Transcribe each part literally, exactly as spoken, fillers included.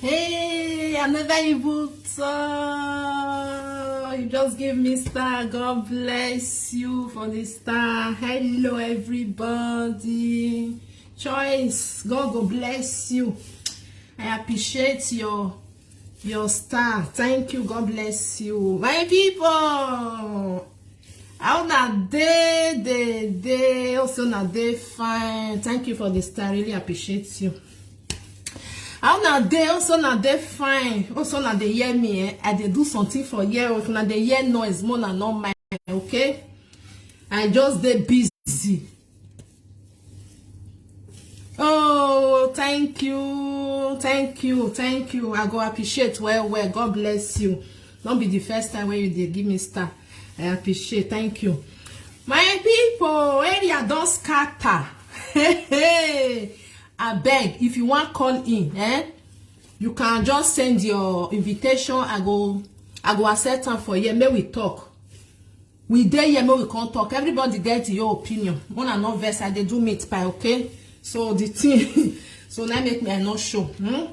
Hey, I never even saw. You just give me star. God bless you for the star. Hello, everybody. Choice, God go bless you. I appreciate your your star. Thank you. God bless you, my people. How na dey dey dey? Also na dey fine. Thank you for the star. Really appreciate you. How na dey? Also na dey fine. Also na dey hear me. Eh? I dey do something for here. If na dey hear noise, more na not mine. Okay. I just dey busy. Oh, thank you, thank you, thank you. I go appreciate well, well. God bless you. Don't be the first time when you dey give me star. I appreciate. Thank you. My people, area don scatter. Hey, hey. I beg, if you want call in, eh? You can just send your invitation. I go, I go accept am for here. May we talk. We dey here, make we come talk. Everybody get your opinion. Mona no vex, I dey do meat pie, okay? So the thing, so now make me I no show. Hmm?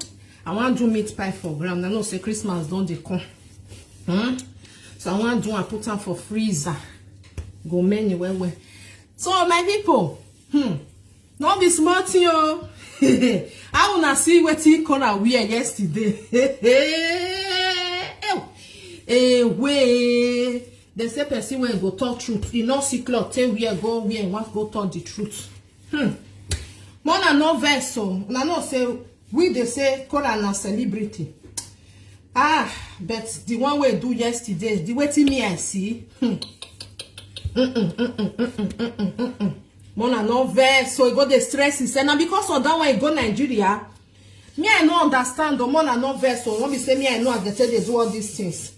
I want do meat pie for ground. I know say Christmas don dey come. Hmm? So I want do and put am for freezer. Go many well well. So my people, hmm, no be small thing o. How una see wetin Kora wear yesterday? Ew. Ewe. Dem say person wey go talk truth, e no see cloth, take wear go where e wan go talk the truth. Hmm. Mona no vex o. Una know say we dey say Kora na celebrity. Ah, but the one wey do yesterday, the wetin me I see. Hmm. Mm-mm, mm-mm, mm-mm, mm-mm, mm-mm. Mona no vex, so e go dey stress himself. Na because of that one e go Nigeria. Me I no understand o. Mona no vex o. No be say me I know as dem take dey do all these things.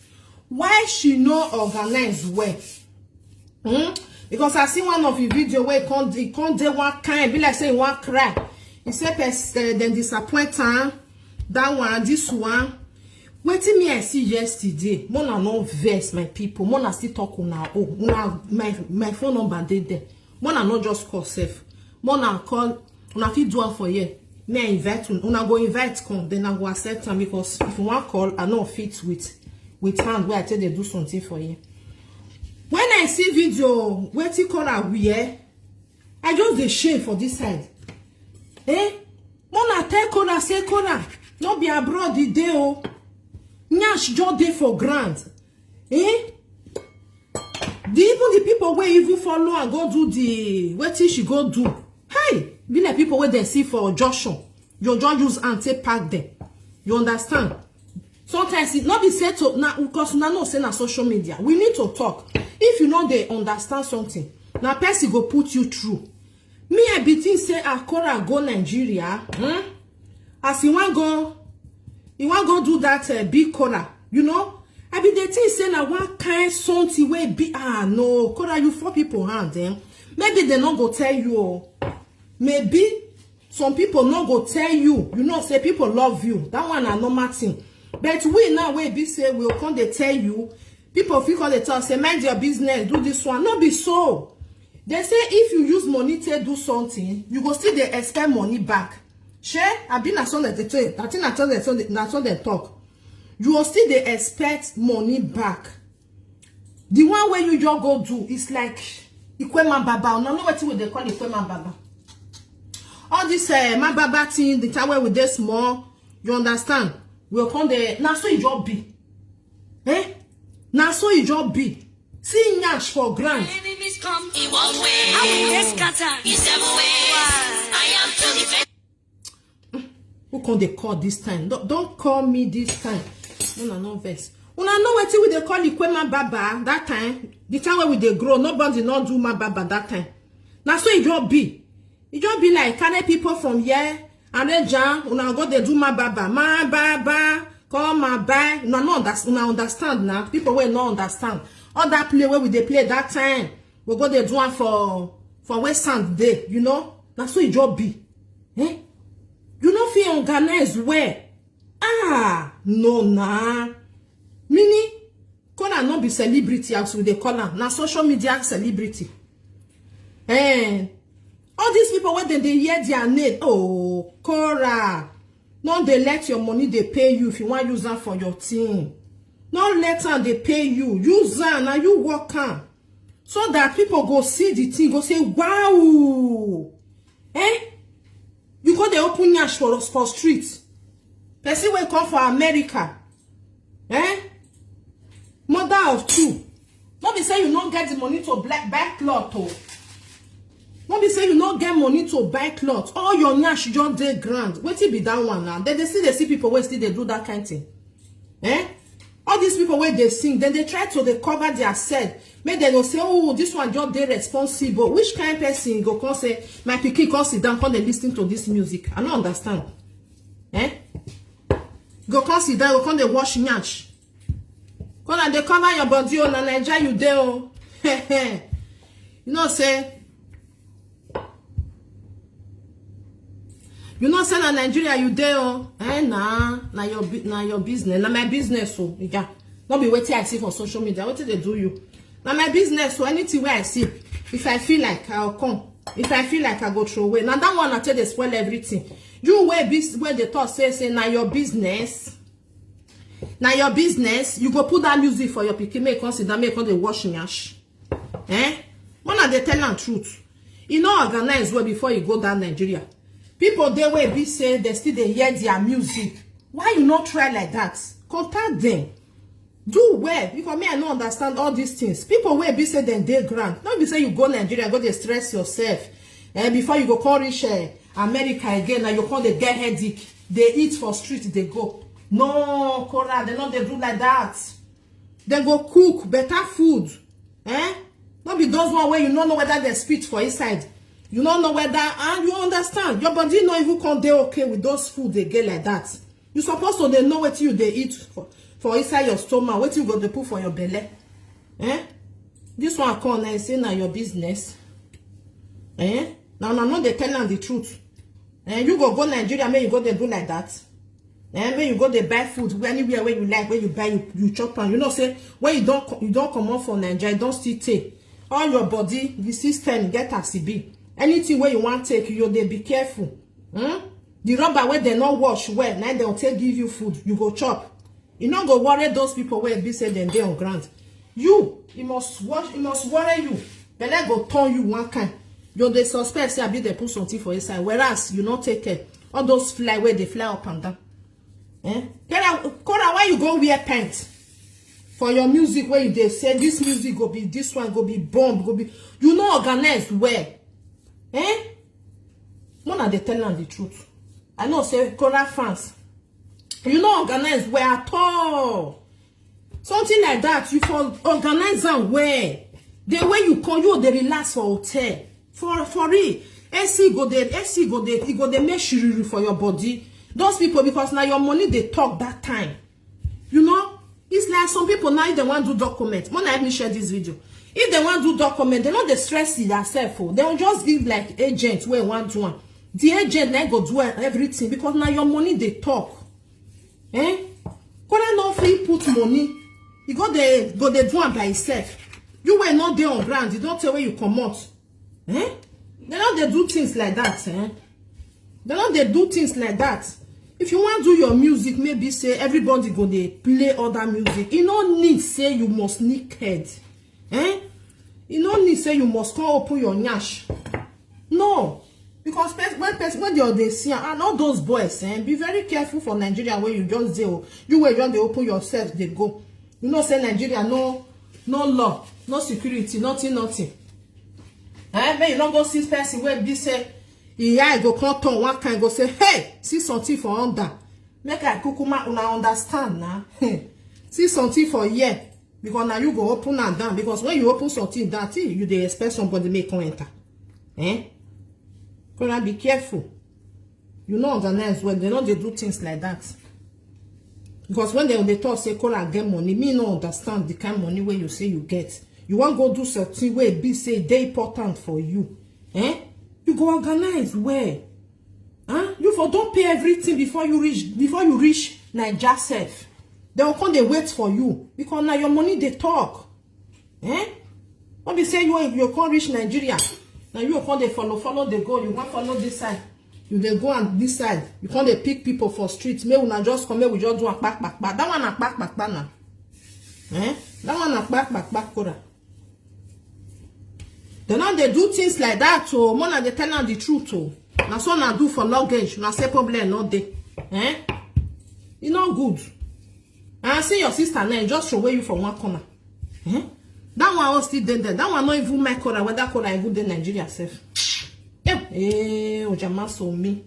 Why she no organize well? Hmm? Because I see one of the video where e come, e come dey one kind, be like say e wan cry. E say pers- uh, dem disappoint am. That one, this one. Wetin me I see yesterday, Mona no vex, my people. Mona still talk una o. Una, my, my phone number dey there. Mona no just call sef. Mona call, una fit do am for here. Me I invite una, una go invite come, then I go accept am, because if you wan call, I no fit with, with hand wey I take dey do something for here. When I see video, wetin Kora wear, I just dey shame for this side. Eh? Mona tell Kora say, Kora, no be abroad e dey o. Nyash just dey for ground. Eh? The, even the people wey even follow am go do the wetin she go do. Hey, be like people wey dem see for junction. You just use hand take pack them. You understand? Sometimes e no be say to na, because una know say na social media. We need to talk. If you no dey understand something, na person go put you through. Me I be think say Kora go Nigeria. Hmm? As he wan go, he wan go do that uh, big Kora. You know, I be dey think say na one kind something wey be, ah no, Kora, you fall people hand, eh? Maybe dem no go tell you o. Maybe some people no go tell you. You know say people love you. That one na normal thing. But we now wey be say we go come dey tell you, people fit come dey talk say, mind your business, do this one. No be so. Dem say if you use money take do something, you go still dey expect money back. Shey, abi na so dem dey talk? I think na so dem, so dem, na so dem talk. You go still dey expect money back. The one wey you just go do is like Ikwema Baba. Una know wetin we dey call Ikwema Baba? All this uh, Ma Baba thing, the time wey we dey small, you understand? We go come dey, na so e just be. Eh? Na so e just be. See nyash for ground. Enemies come in one way. How we dey scatter? In seven ways. I am to defend. Who come dey call this time? Don't, don't call me this time. Una no vex. Una know wetin we dey call Ikwema Baba that time? The time wey we dey grow, nobody no do Ma Baba that time. Na so e just be. E just be like carry people from here, arrange am, una go dey do Ma Baba, Ma Baba, come Ma Baba. Una no unders-, una understand na? People wey no understand. All that play wey we dey play that time, we go dey do am for, for where sand dey, you know? Na so e just be. Eh? You no fit organize well. Ah, no na. Meaning, Kora no be celebrity as we dey call am. Na social media celebrity. Eh. All these people wey dem dey hear their name, oh, Kora. No dey let your money dey pay you if you wan use am for your thing. No let am dey pay you. Use am, na you work am. So that people go see the thing, go say, "Wow." Eh? You go dey open nyash for us for street. Person wey come for America. Eh? Mother of two. No be say you no get the money to bla- buy cloth o. No be say you no get money to buy cloth. All your nyash just dey ground. Wetin be that one now? Dem dey still dey see people wey still dey do that kind thing. Eh? All these people wey dey sing, dem dey try to dey cover their self. Make dem go say, "Oh, this one just dey responsible." Which kind person go come say, "My pikin, come sit down, come dey listen to this music"? I no understand. Eh? Go come sit down, go come dey wash nyash. Come and dey cover your body o, na Naija you dey o. You know say, you know say na Nigeria you dey o. Eh, na, na your bu- na your business, na my business o. Yeah. No be wetin I see for social media, wetin dey do you? Na my business o. Anything wey I see, if I feel like, I'll come. If I feel like, I go throw away. Na that one I take dey spoil everything. You wey be wey dey talk say say na your business. Na your business. You go put that music for your pikin, make come sit down, make come dey wash nyash. Eh? Una dey tell am truth. E no organize well before you go down Nigeria. People dey wey be say they still dey hear their music. Why you no try like that? Contact them. Do well, because me, I no understand all these things. People wey be say dem dey ground, no be say you go Nigeria, go dey stress yourself. Eh, before you go come reach eh, America again, now you come dey get headache, dey eat for street, dey go. No, Kora, dem no dey do like that. Dem go cook better food. Eh? No be those one wey you no know whether dem spit for inside. You no know whether, and you understand, your body no even come dey okay with those food again like that. You suppose to dey know wetin you dey eat for, for inside your stomach, wetin you go dey put for your belle. Eh? This one come now, say na your business. Eh? Now, now, no dey tell am the truth. Eh? You go go Nigeria, make you go dey do like that. Eh? Make you go dey buy food anywhere where you like, where you buy, you, you chop am. You know say when you don co- you don comot for Nigeria, you don still take all your body, the system get as e be. Anything wey you wan take, you dey be careful. Hmm? The rubber wey dem no wash well, na dem take give you food, you go chop. You no go worry those people wey be say dem dey on ground. You, e must wash, e must worry you. Belle go turn you one kind. You dey suspect say abi dem put something for inside, whereas you no take care. All those fly wey dey fly up and down. Eh? Kora, Kora, why you go wear pants for your music wey you dey say this music go be, this one go be bomb, go be, you no organize well. Eh? Una dey tell am the truth. I know say Kora fans, you no organize well at all. Something like that, you for organize am well. The way you come, you dey relax for hotel. For, for real, A C go dey, A C go dey, e go dey make shiriri for your body. Those people, because na your money dey talk that time. You know, it's like some people now, if dem wan do document, una help me share this video. If dem wan do document, dem no dey stress yourself o. Dem go just give like agent wey wan do am. The agent na go do everything because na your money dey talk. Eh? Kora no fit put money. E go dey, go dey do am by himself. You wey no dey on ground, you don tell where you comot. Eh? Dem no dey do things like that. Eh? Dem no dey do things like that. If you wan do your music, maybe say everybody go dey play other music. E no need say you must naked. Eh? E no need say you must come open your nyash. No. Because pers- when person, when they dey see am, and all those boys, eh, be very careful for Nigeria where you just dey o. You wey just dey open yourself dey go. You know say Nigeria no, no law, no security, nothing, nothing. Eh, make you no go see person wey be say e eye go come turn one kind, go say, "Hey, see something for under." Make I kukuma una understand na. See something for here. Because now you go open am down. Because when you open something down, see, you dey expect somebody make come enter. Eh? Kora, be careful. You no organize well. Dem no dey do things like that. Because when dem dey talk say Kora get money, me no understand the kind money wey you say you get. You wan go do something wey be say dey important for you. Eh? You go organize well. Huh? You for don pay everything before you reach, before you reach Naija sef. Dem go come dey wait for you because na your money dey talk. Eh? No be say you, you come reach Nigeria, na you come dey follow, follow dey go. You wan follow this side, You dey go and this side, you come dey pick people for street. Make una just come, make we just do am kpakpakpa. That one na kpakpakpa na. Eh? That one na kpakpakpa, Kora. Dem no dey do things like that o. Make una dey tell am the truth o. Na so una do for luggage, una say problem no dey. Eh? E no good. And I see your sister now, e just throway you for one corner. Eh? That one all still dey there. That one no even mind Kora, whether Kora even dey Nigeria sef. Eh, eh, Ojama so me.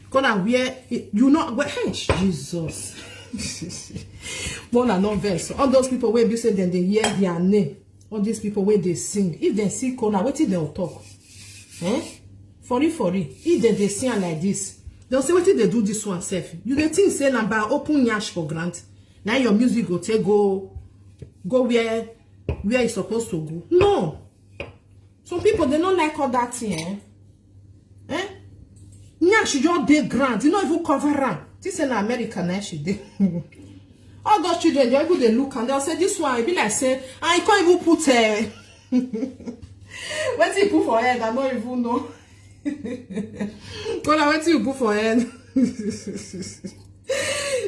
Kora, where you know where? Hey, Jesus. Make una no vex. All those people wey be say dem dey hear their name, all these people wey dey sing, if dem see Kora, wetin dem go talk? Eh? For real, for real. If dem dey see am like this, dem say, "Wetin dey do this one sef?" You dey think say na by open nyash for ground na your music go take go, go where, where e suppose to go? No. Some people, dem no like all that thing, eh? Eh? Nyash just dey ground, e no even cover am. Think say na America na she dey. All those children, dem even dey look am, dem say, "This one, e be like say, and e come even put, eh, wetin e put for head, I no even know." Kora, wetin you put for head?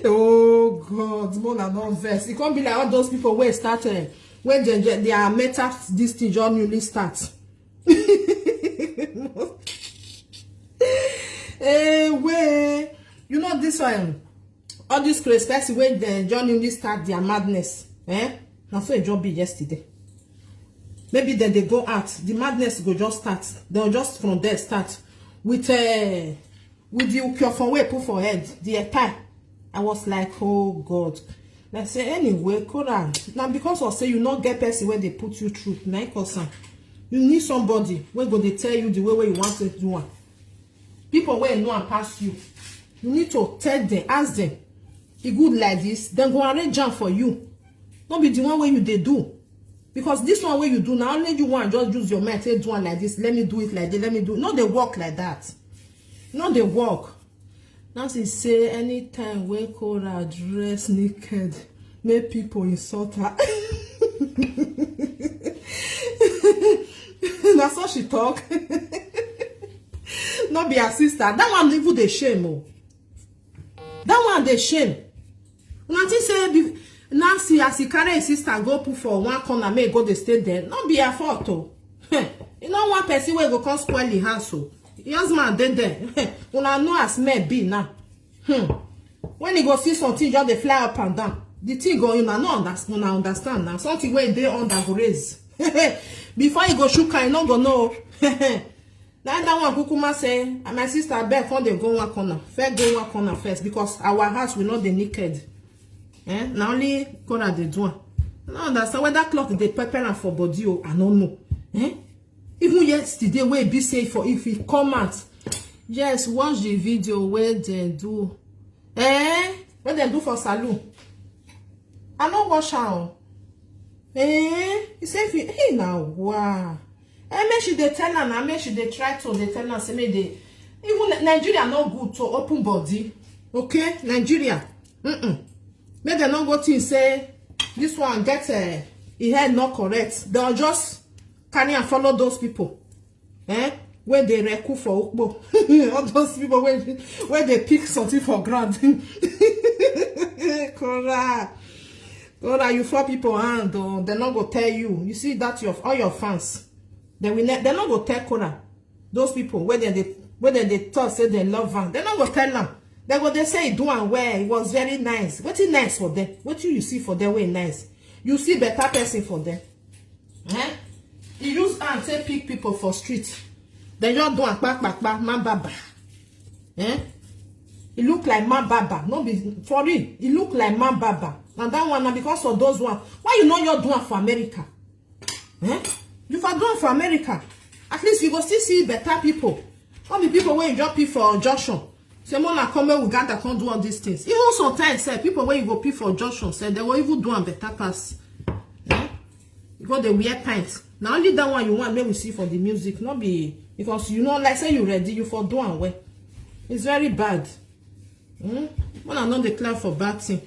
Oh God, make una no vex. E come be like all those people wey start, eh, wey dem, dem, their metal, this thing just newly start. Eh, wey, you know this one, all this craze person wey dem just newly start their madness, eh? Na so e just be yesterday. Maybe dem dey go out, the madness go just start. Dem go just from there start with, eh, with the ukiofon wey e put for head, the attire. I was like, "Oh God." Like say, anyway, Kora, na because of say you no get person wey dey put you through, na e cause am. You need somebody wey go dey tell you the way wey you want to do am. People wey know am pass you, you need to tell them, ask them. E good like this, dem go arrange am for you. No be the one wey you dey do. Because this one wey you do, na only you wan just use your mind take do am like this. "Let me do it like this, let me do it." No dey work like that. No dey work. Nancy say anytime wey Kora dress naked, make people insult her. Na so she talk. No be her sister. That one even dey shame o. That one dey shame. Una think say be, Nancy, as he carry his sister go put for one corner, make e go dey stay there. No be her fault o. Heh, e no want person wey go come spoil the house o. The husband dey there. Una know as men be now. Hmm. When e go see something just dey fly up and down, the thing go, una no understand, una understand now. Something wey dey under go raise. Before e go shook am, e no go know. Na that one kukuma say, "Ah, my sister, abeg, come dey go one corner. First go one corner first, because our house we no dey naked." Eh? Na only corner dey do am. I no understand whether cloth dey pepper am for body o. I no know. Eh? Even yesterday wey e be say for, if e come out, yes, watch the video wey dem do. Eh? Wey dem do for saloon. I no watch am o. Eh? E say if e, hey, na wa. Eh, make she dey tell am, na make she dey try to dey tell am say make dey, even Nigeria no good to open body. Okay, Nigeria. Mm-mm. Make dem no go think say this one get, eh, e head no correct. Dem just carry am follow those people, eh, wey dey reku for ukpo. All those people wey, wey dey pick something for ground. Kora, Kora, you fall people hand o. Dem no go tell you. You see that your, all your fans, dem will ne-, dem no go tell Kora. Those people wey dem dey, wey dem dey talk say dem love am, dem no go tell am. Dem go dey say e do am well, e was very nice. Wetin nice for them? Wetin you see for them wey nice? You see better person for them? Eh? E use hand take pick people for street. Dem just do am kpakpakpa, man baba. Eh? E look like man baba. No be for real. E look like man baba. And that one na because of those one. Why you no just do am for America? Eh? You for do am for America. At least you go still see better people. No be people wey you just pick for junction. Say, "Mona, come make we gather, come do all these things." Even sometimes, sef, people wey you go pick for junction, sef, dem go even do am better pass. Eh? You go dey wear pants. Na only that one you want make we see for the music, no be because you know, like say you ready, you for do am well. It's very bad. Hmm? Mona no dey clap for bad thing.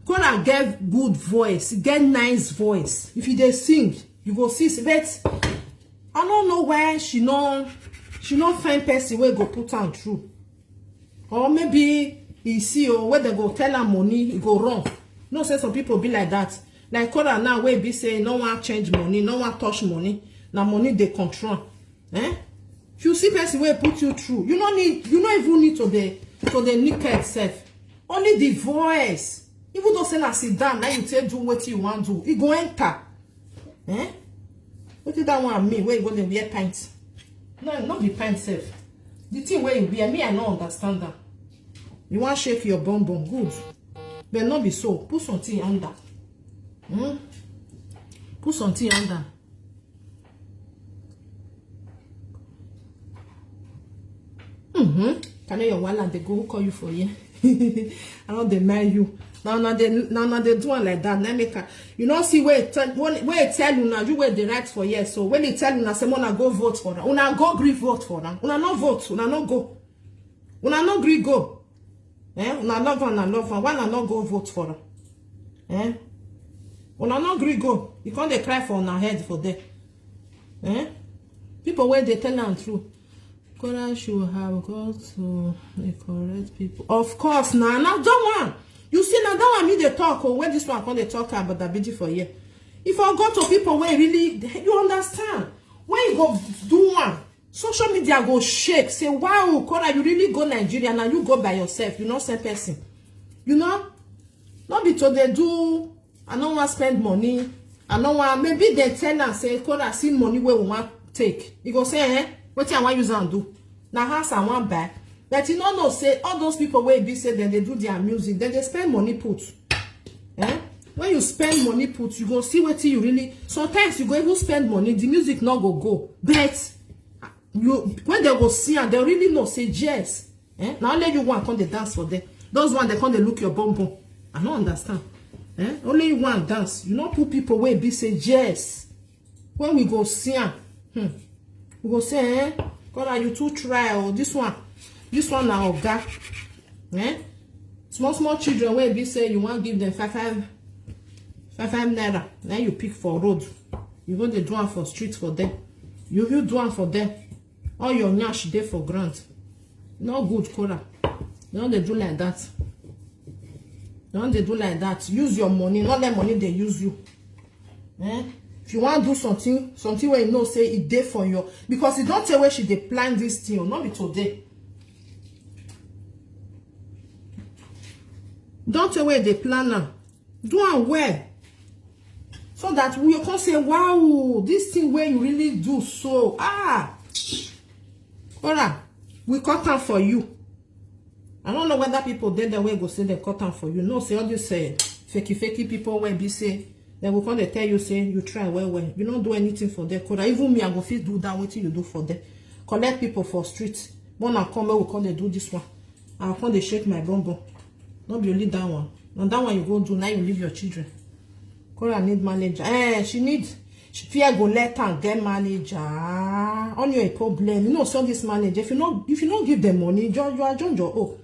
Kora get good voice, get nice voice. If you dey sing, you go see. But I no know why she no, She no find person wey go put am through. Or maybe e see o, wey dem go tell am money, e go run. No, say some people be like that. Like Kora now, wey be say no wan change money, no wan touch money, na money dey control am. Eh? If you see person wey put you through, you no need, you no even need to dey, to dey naked sef. Only the voice. Even though say na sit down, na you take do wetin you wan do, e go enter. Eh? Wetin that one mean? Wey you go dey wear pants? No, no be pants sef. The thing wey you wear, me, I no understand am. You wan shake your bum bum, good, but no be so. Put something under. Hmm? Put something under. Mm-hmm. Can your wahala dey go? Who call you for here? I no dey mind you. Now, now they, now, now they do am like that. Let me, you know, see where it tell, when, where it tell you now, you where they write for here. So when they tell you now, say, "Una go vote for her," una go gree vote for her. Una no vote, una no go. Una no gree go. Eh? Una love her, una love her. Why una no go vote for her? Eh? Una no gree go. You come dey cry for una head for there. Eh? People wey dey tell am true. Kora should have got to the correct people. Of course, na, na that one. You see, na that one me dey talk. Oh, where this one come dey talk about the beauty for here. If I go to people where really, you understand, when you go do one, social media go shake. Say, "Wow, Kora, you really go Nigeria, now you go by yourself. You no send person." You know, no be to dey do, "I no wan spend money. I no wan," maybe they tell am say, "Kora, see money wey we wan take." You go say, "Eh, wetin I wan use am do? Na house I wan buy." But you no know say all those people wey be say dem dey do their music, dem dey spend money put. Eh? When you spend money put, you go see wetin you really. Sometimes you go even spend money, the music no go go. But you, when they go see am, they really know say yes. Eh? Na only you one come dey dance for them. Those one, they come dey look your bum bum. I no understand. Eh? Only you one dance. You no put people wey be say yes. When we go see am, hmm, we go say, "Eh, Kora, you too try. Oh, this one, this one na oga." Eh? Small small children wey be say you wan give them five five, five five naira, na you pick for road. You go dey do am for street for them. You, you do am for them. All your nyash dey for ground. No good, Kora. No dey do like that. No dey do like that. Use your money. No let money dey use you. Eh? If you wan do something, something wey you know say e dey for your, because e don tey wey she dey plan this thing, oh, no be today. Don tey wey e dey plan am. Do am well. So that we come say, "Wow, this thing wey you really do so, ah, Kora, we cut am for you." I don't know whether people dey there wey go say they cut am for you. No, say all this, eh, fakey fakey people wey be say, they go come dey tell you say you try well well. You no do anything for them, Kora. Even me, I go fit do that wetin you do for them. Collect people for street. When I come, we come dey do this one. I come dey shake my bum bum. No be only that one. Na that one you go do, now you leave your children. Kora need manager. Eh, she need, she fear go let am get manager. Only a problem. You know, so this manager, if you no, if you no give them money, you, you are join your own.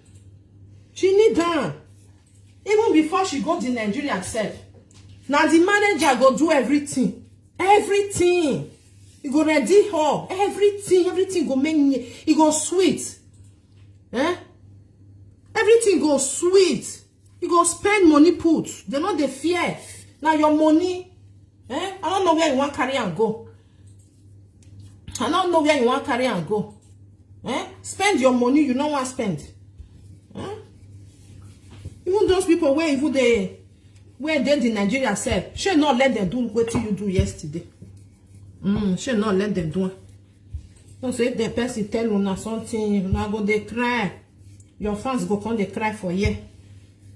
She need am. Even before she go the Nigeria sef, na the manager go do everything. Everything. E go ready her. Everything, everything go make, e go sweet. Eh? Everything go sweet. You go spend money put. They no dey fear. Na your money. Eh? I don't know where you wan carry am go. I don't know where you wan carry am go. Eh? Spend your money you no wan spend. Eh? Even those people wey even dey, wey dey the Nigeria sef, shey no let them do wetin you do yesterday. Mm, shey no let them do am. No, so if the person tell una something, una go dey cry. Your fans go come dey cry for here.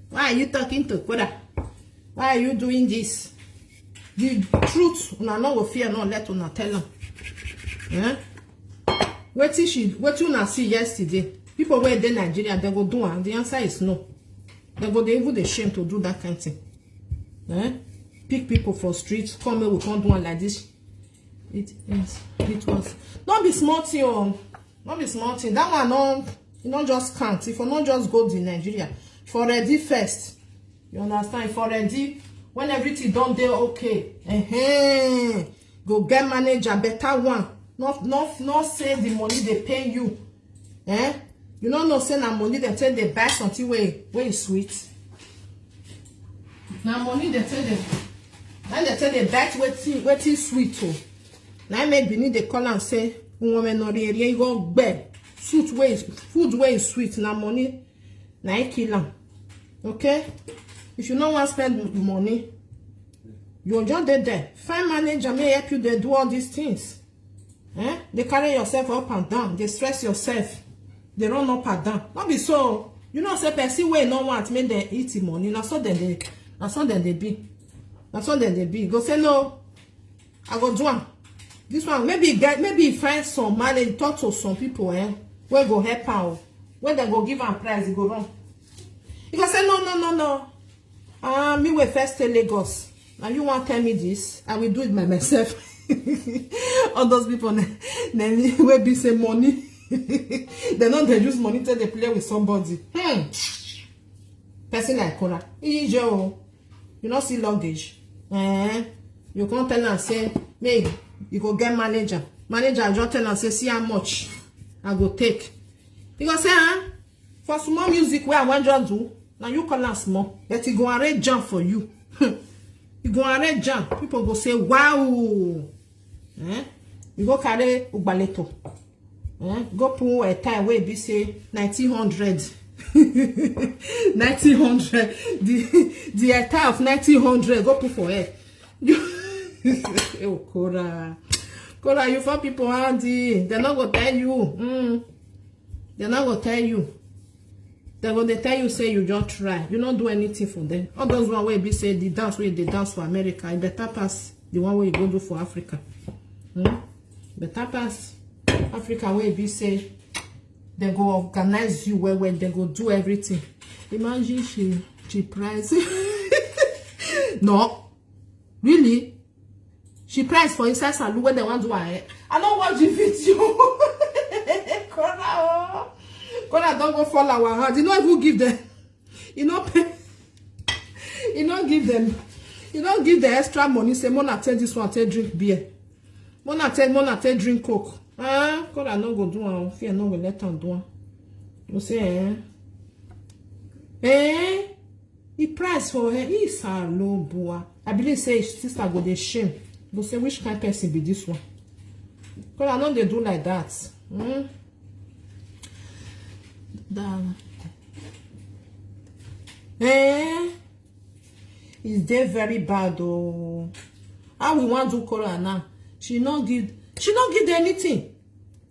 "Why are you talking to Kora? Why are you doing this?" The truth, una no go fear, no let una tell am. Eh? Wetin she, wetin una see yesterday? People wey dey Nigeria, they go do am. The answer is no. They go dey even dey shame to do that kind thing. Eh? Pick people for street, come make we come do am like this. It is. It was. No be small thing, oh. No be small thing. That one, no, e no just count. If you no just go the Nigeria, for ready first. You understand? For ready, when everything don dey okay, eh, go get manager, better one. Not not not say the money dey pain you. Eh? You no know say na money dem take dey buy something wey wey e sweet. Na money dem take dey na dem take dey buy wetin wetin sweet o. Na im make Benin dey call am say nwome no rie rie go gbe. Food wey food wey e sweet na money na im kill am. Okay? If you no wan spend money, you just dey there. Find manager may help you dey do all these things. Eh? Dey carry yourself up and down, dey stress yourself, dey run up and down. No be so. You know say person wey no want make dem eat him money, na so dem dey na so dem dey be. Na so dem dey be. Go say no, I go do am. This one maybe e get maybe e find some manager, talk to some people eh, wey go help am o. Wey dem go give am price, e go run. E go say no no no no. Ah, me wey first stay Lagos. Now you wan tell me this? I will do it by myself. All those people na na me wey be say money. Dem no dey use money take dey play with somebody. Hmm. Person like Kora, iye o. You no see luggage. Eh? You come tell am say make you go get manager. Manager just tell am say see how much I go take. You go say ah, for small music wey I wan just do, na you call am small, but e go arrange am for you. E go arrange am. People go say wow. Eh? You go carry ugbaleto. Eh? Go put a tie wey be say nineteen hundred. Nineteen hundred. The the attire of nineteen hundred. Go put for head. You oh Kora. Kora, you for people around the they no go tell you. Mm. They no go tell you. They go dey tell you say you just try. You no do anything for them. All those one wey be say the dance wey dey dance for America, e better pass the one wey you go do for Africa. Hmm? Better pass Africa wey be say they go organize you well well. They go do everything. Imagine she she price. No, really. She price for inside salon when they want do her hair. I no watch the video. Kora oh. Kora don go fall our hand. You no even give them. You no pay. You no give them. You no give the extra money. Say mona take this one take drink beer. Mona take mona take drink coke. Ah, Kora no go do am. Fear no go let am do am. You say eh. Eh? The price for her is a low boa. I believe say his sister go dey shame. Go say which kind person be this one? Because I know they do like that. Hmm? That eh? Is dey very bad oh. How we wan do Kora now? She no give she no give anything.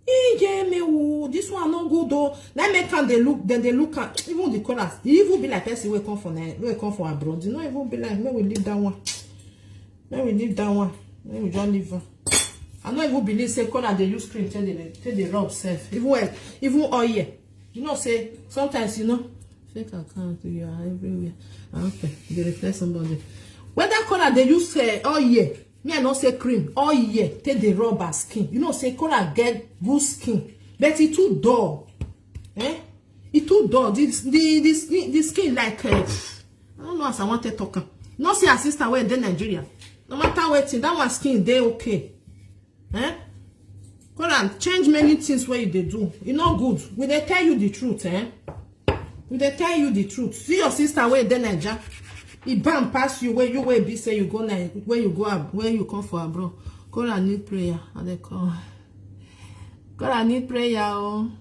Iye me wo, this one no good oh. Na make am dey look, then they look at even the callers. They even be like person wey come for na wey come for abroad. You no even be like make we leave that one. Make we leave that one. Make we just leave am. I no even believe say caller dey use cream take dey take dey rub self. Even eh, even oil. You know say sometimes you know fake account you are everywhere. Ah, okay, you dey reply somebody. Whether caller dey use uh, oil, me I no say cream, oil take dey rub her skin. You know say caller get good skin, but e too dull. Eh? E too dull. The the the skin, the skin like uh, I don't know as I want to talk am. No see her sister wey dey Nigeria. No matter wetin, that one skin dey okay. Eh? Go and change many things wey you dey do. E no good. We dey tell you the truth, eh? We dey tell you the truth. See your sister wey dey Naija. E ban pass you wey you wey be say you go na where you go ab where you come for abroad. Go and need prayer. I dey call. Go and need prayer. Oh.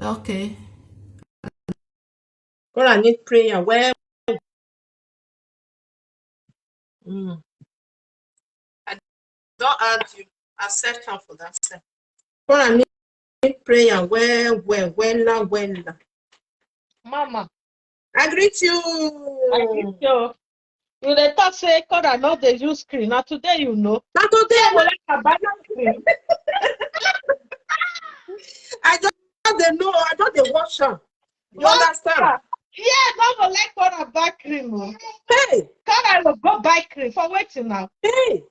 Okay. Go and need prayer. Well. Mm. I don't add you. Accept her for that side. Go and need prayer. Well, well, well, well. Mama. I greet you. I greet you. You dey talk say God I no dey use screen. Na today you know. Na today I go like buy screen. I just dey know. I just dey watch am. You understand? Yeah, no go like God I buy cream. Oh. Hey. God I go go buy cream for wetin now? Hey.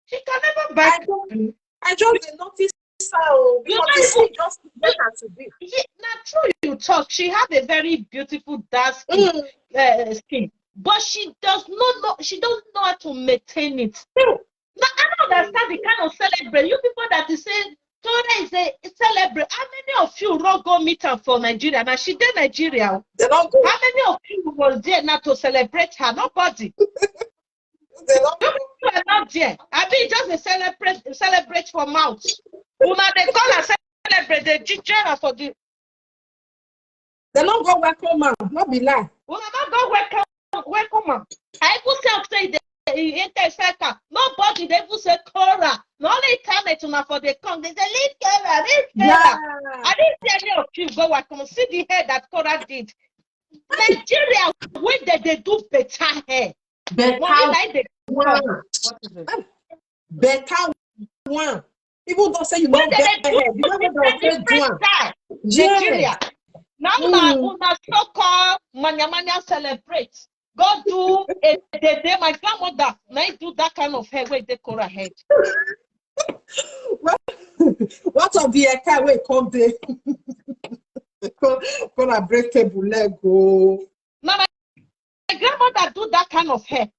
She can never buy I cream. I just dey notice her oh, because the thing just get her to be. She, na true you talk. She have a very beautiful dark skin, mm. Uh, skin, but she does not know. She don't know how to maintain it. True. Na I understand the kind of celebrate. You people that is say Kora is a celebrate. How many of you run go meet am for Nigeria? Now she dey Nigeria. They don't go. How many of you was there now to celebrate her? Nobody. They don't go. You are not there. I mean, just a celebrate, celebrate for mouth. Una dey call her celebrate, dey ginger her for the. They don't go welcome am. No be lie. Una no go welcome, welcome am. I even tell say they, he enter second. Nobody dey even say Kora. No only internet una for the come. They say leave Kora, leave Kora. Yeah. I didn't see any of you go welcome. See the hair that Kora did. Nigeria, when they, they do better hair. Better. Money like they one. What is it? Better one. Even though say you no get hair, the way they take do am. Nigeria. Now una, una so-called manya manya celebrate. Go do a day, day. My grandmother, na him do that kind of hair wey dey Kora head. What of the hair wey come dey? Come, come and break table leg o. Now my grandmother do that kind of hair.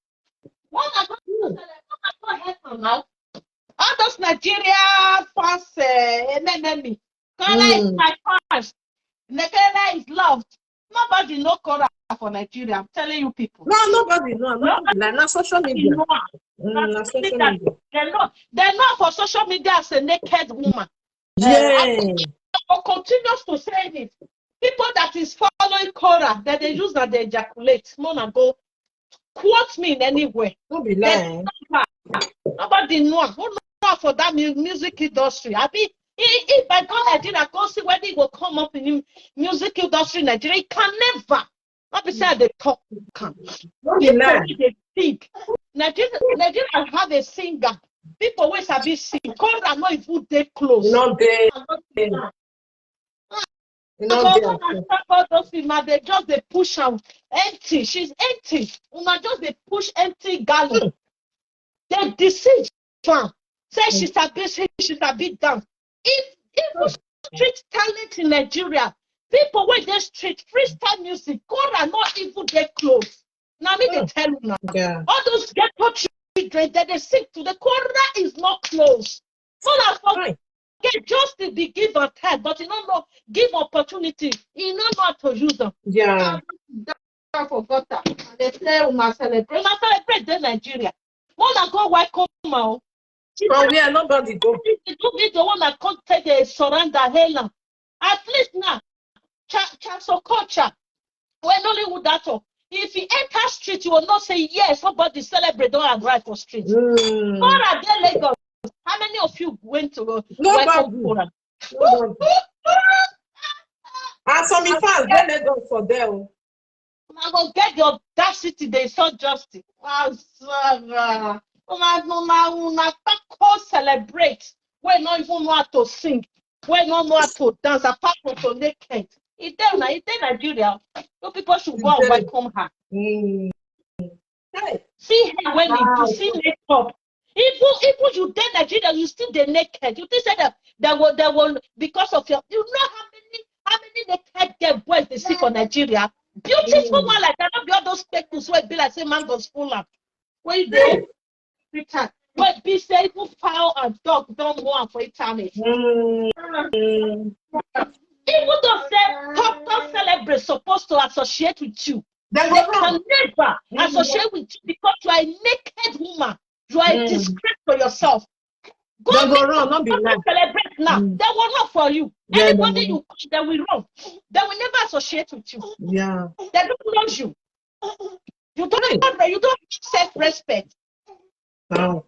What I go do? What I go help am now? All those Nigeria fans, eh, enemy. Kora is my fans. Nekela is loved. Nobody know Kora for Nigeria. I'm telling you people. No, nobody know. Nobody, na social media. Know. Mm, na social media. They know. They know for social media as a naked woman. Yeah. Uh, I will continue to say it. People that is following Kora, that they use that they ejaculate. Mona go quote me in any way. No be lie. Nobody know. Who know for that mu-, music industry? I mean, if I go Nigeria, go see where they will come up in the music industry in Nigeria. It can never. Not be say they talk. Can. No be lie. They think. Nigeria, Nigeria have a singer. People wey sabi sing. Kora no even dey close. No dey. All those people, they just dey push am empty. She's empty. Una just dey push empty gallon. They deceive am. Say she sabi sing, she sabi dance. If even street talent in Nigeria, people wey dey street, freestyle music, Kora no even dey close. Na me dey tell una. Yeah. All those ghetto children that they sing to the Kora is not close. So that for get just to be give and time, but you don't know, give opportunity. You don't know how to use them. Yeah. Down for gutter. And they say, "We must celebrate." We must celebrate the Nigeria. Mona go welcome am. From where nobody go. They do video, wanna come take the surrender, hail am. At least now, Cha-, Charles Okocha, when Nollywood that talk. If you enter street, you will not say, "Yes, somebody celebrate, don't arrive for street." Mm. Kora dey Lagos. How many of you went to, uh, nobody. Welcome Kora? Nobody. And some fans dey Lagos for there. Una go get the audacity, they so justice. Wow, Sarah. Una, una, una, come celebrate. We no even know how to sing. We no know how to dance apart from to naked. It dey na, it dey Nigeria. You people should go and welcome her. Mm. Hey. See her when you see makeup. Even, even you dey Nigeria, you still dey naked. You think say that they will, they will, because of your, you know how many, how many naked girl boys they see for Nigeria? Beautiful one like that, not be all those spectacles where be like say man go school am. Where you dey? Every time. But be say even fowl and dog don't want for internet. Mm. Even though say top, top celebrate supposed to associate with you, they can never associate with you because you are a naked woman. You are a disgrace for yourself. Go run, not be lie. Celebrate now. They will run for you. Yeah, anybody you call, they will run. They will never associate with you. Yeah. They don't know you. You don't have, you don't have self-respect. Wow.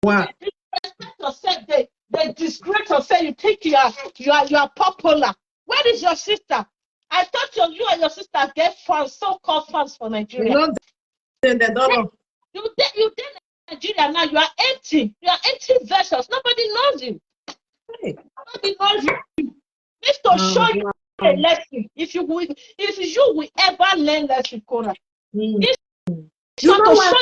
Wow. They disrespect yourself. They, they disgrace yourself. You think you are, you are, you are popular. Where is your sister? I thought you, you and your sister get fans, so-called fans for Nigeria. You know, they, they don't know. You dey, you dey Nigeria now. You are empty. You are empty vessels. Nobody knows you. Hey. Nobody knows you. This to show you a lesson. If you will, if you will ever learn lesson, Kora. Mm. This to show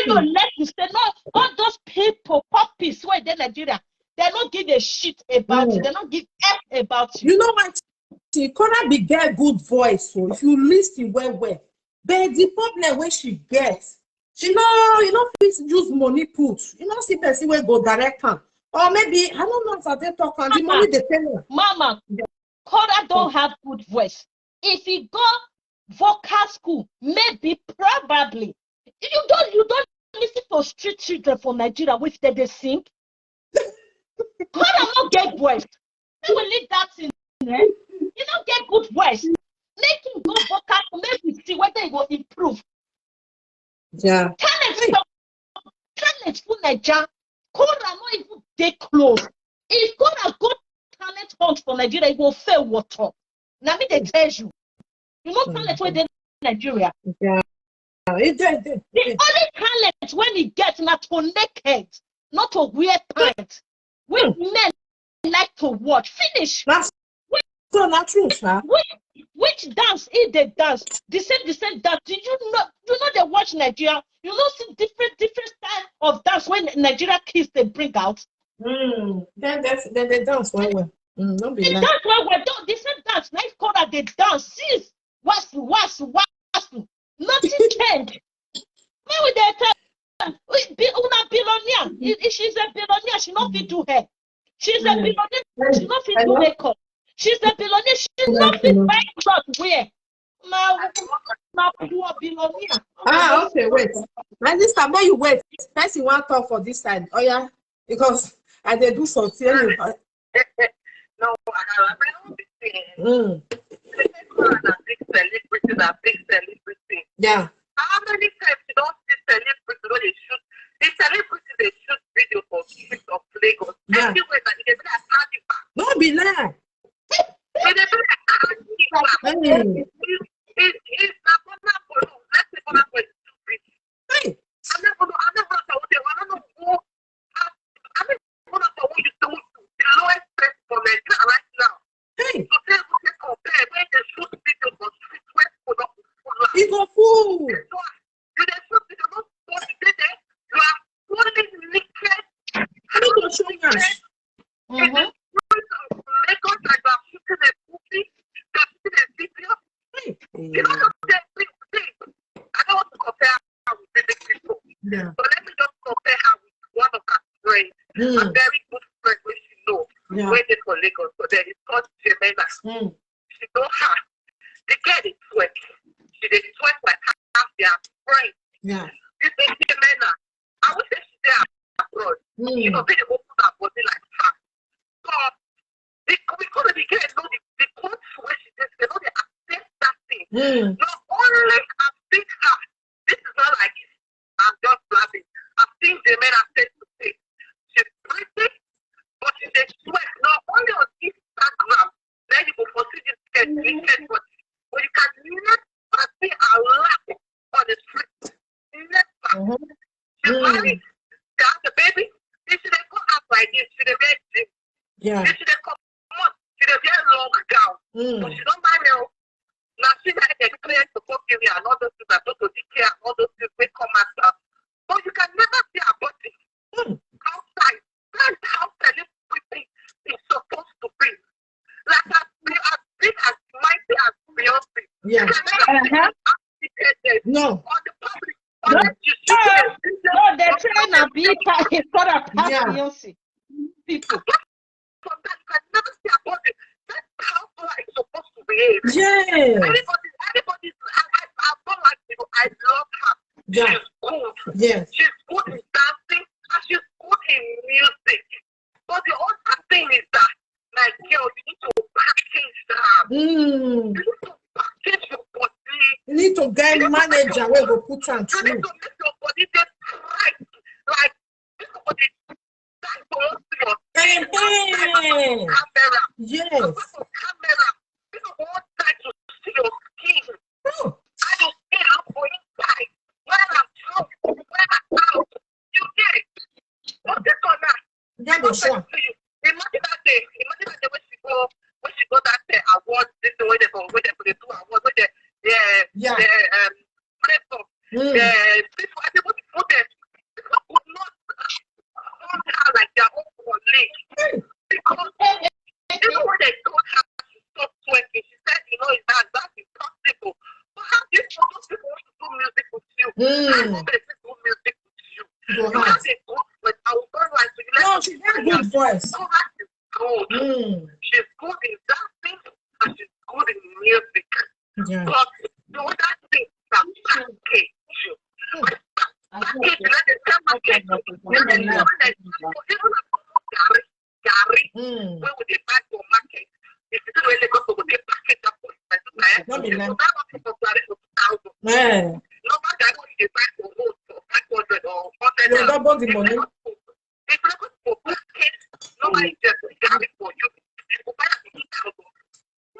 you a lesson. Say no, all those people, puppies who are in Nigeria, they don't give a shit about you. They don't give F about you. You know what? See, Kora be get good voice. So if you listen well, well, but the problem when she gets, She no, you no fit use money put. You no see person wey go direct am. Or maybe, I don't know as I dey talk am, the money dey pay am. Mama, Korah don have good voice. If he go vocal school, maybe, probably. You don't, you don't listen to street children for Nigeria with dem dey sing. Korah no get voice. We will leave that thing. Eh? You don't get good voice. Make him go vocal school, make we see whether he go improve. Yeah. Talent, talent for Naija. Korah no even dey close. If Korah go talent hunt for Nigeria, he go fail water. Na me dey tell you. You know talent wey dey Nigeria. Yeah. It dey, it dey, The it dey. Only talent wey he get na to naked, not to wear pants. Wey men like to watch. Finish. That's so not true, sir. Which dance he dey dance? The same, the same dance. Did you know? You know they watch Nigeria. You know see different, different style of dance wey Nigeria kids dey bring out. Mm. Then they, then they dance well, well. Mm, don't be They like dance well, well. Don't, the same dance. Nice color. They dance. Sis, was, was, was. Nothing change. Me with the time. We be una billionaire. If, if she's a billionaire, she no fit do hair. She's a Mm. Billionaire. She no fit do Hello? Makeup. She's a billionaire. She no Hello? Fit buy cloth wear. Now, now poor billionaire. Ah, okay, wait. My sister, may you wait. Person want talk for this side. Oh yeah, because I dey do something. Anyway. No, I don't be saying. Mm. This one na big celebrity, na big celebrity. Yeah. How many times you don see celebrity wey dey shoot? The celebrity dey shoot video for street of Lagos. Yeah. Everywhere na e dey be like carnival. No be lie. E dey be like carnival. Hey. If if na Burna Boy, let's say Burna Boy is too big. Hey. I never know. I never know. I don't know who. I never know who you do the lowest person for Nigeria right now. Hey. To tell you to compare when they shoot video for street where people don't full life. He go fool. You dey shoot video, no suppose to dey there. You are fully naked. He go show you. In the street of Lagos, like you are shooting a movie, you are shooting a video. You know what I'm saying? I don't want to compare her with these people, Yeah. but let me just compare her with one of her friends, a Mm. Very good friend wey she know, Yeah. Wey dey for Lagos. So there is called Jemena. Mm. She know her. The girl dey twerk. She dey twerk like her, her friend. Yeah. You see Jemena, I wish say she dey abroad. She Mm. go fit dey open her body like her. So the, we call the girl know the, the court where she dey, they know they accept that thing. Mm. Not only I think her, this is not like I'm just laughing. I think the men are said to say she's pretty, but she dey sweat. Not only on Instagram, then you go for see this girl naked, but, but you can never see her lap on the street. Never. Mhm. She Mm. married, she has a baby. If she dey go out like this, she dey wear jeans. Yeah. If she dey comot, she dey wear long gown. But Mm. she don marry o. Na she na dey clear to go give her and all those things, and to take care and all those things wey come after. But you can never see her body Mm. outside. That's how celebrity is supposed to be. Like as, as big, as mighty as Beyonce. Yeah. You can never see Uh-huh. her naked No. on the public. No, Unless you shoot no, a video No, they of train and be pa- Korah pass Yeah. Beyonce. People. From that, you can never see her body. That's how Korah is supposed to behave. Yeah. Anybody, anybody, I, I, I don't like people. I love her. Yeah. She's good. Yes. She's good in dancing and she's good in music. But the other thing is that, my girl, you need to package that. Mm. You need to package your body. You need to get manager wey go put am You through. Need to make your body just right. Like, this body, that go to your Ehe. camera. Yes. Because of camera, people want time to see your skin. Oh. I don't care how for inside. When I'm out, when I'm out, you get. But this one now, Get the show. to you. Imagine that day. Imagine that day when she go, when she go that uh, award, this thing where they go, where they go, they do award, where they, yeah, Yeah. the um, press up, Mm. the people, everybody put them. People could not hold her like their own colleague. Because even when they told her to stop twerking, she said, you know, it's not, that's impossible. But how do you suppose people want to do music with you? I Mm. know they do Voice. Good. Mm. She's good in dancing and she's good in music. Yeah. But the other thing that package you. Package, let them tell my kids. Even Gary, Gary, mm, where would they buy for market? If you don't really go to the package, that was my sister. Not enough. That was for Gary for two thousand. Yeah. Normal Gary, they buy for road for five hundred or one hundred. You double the money. If you go to market, nobody just Gary for you. You go buy it for two thousand.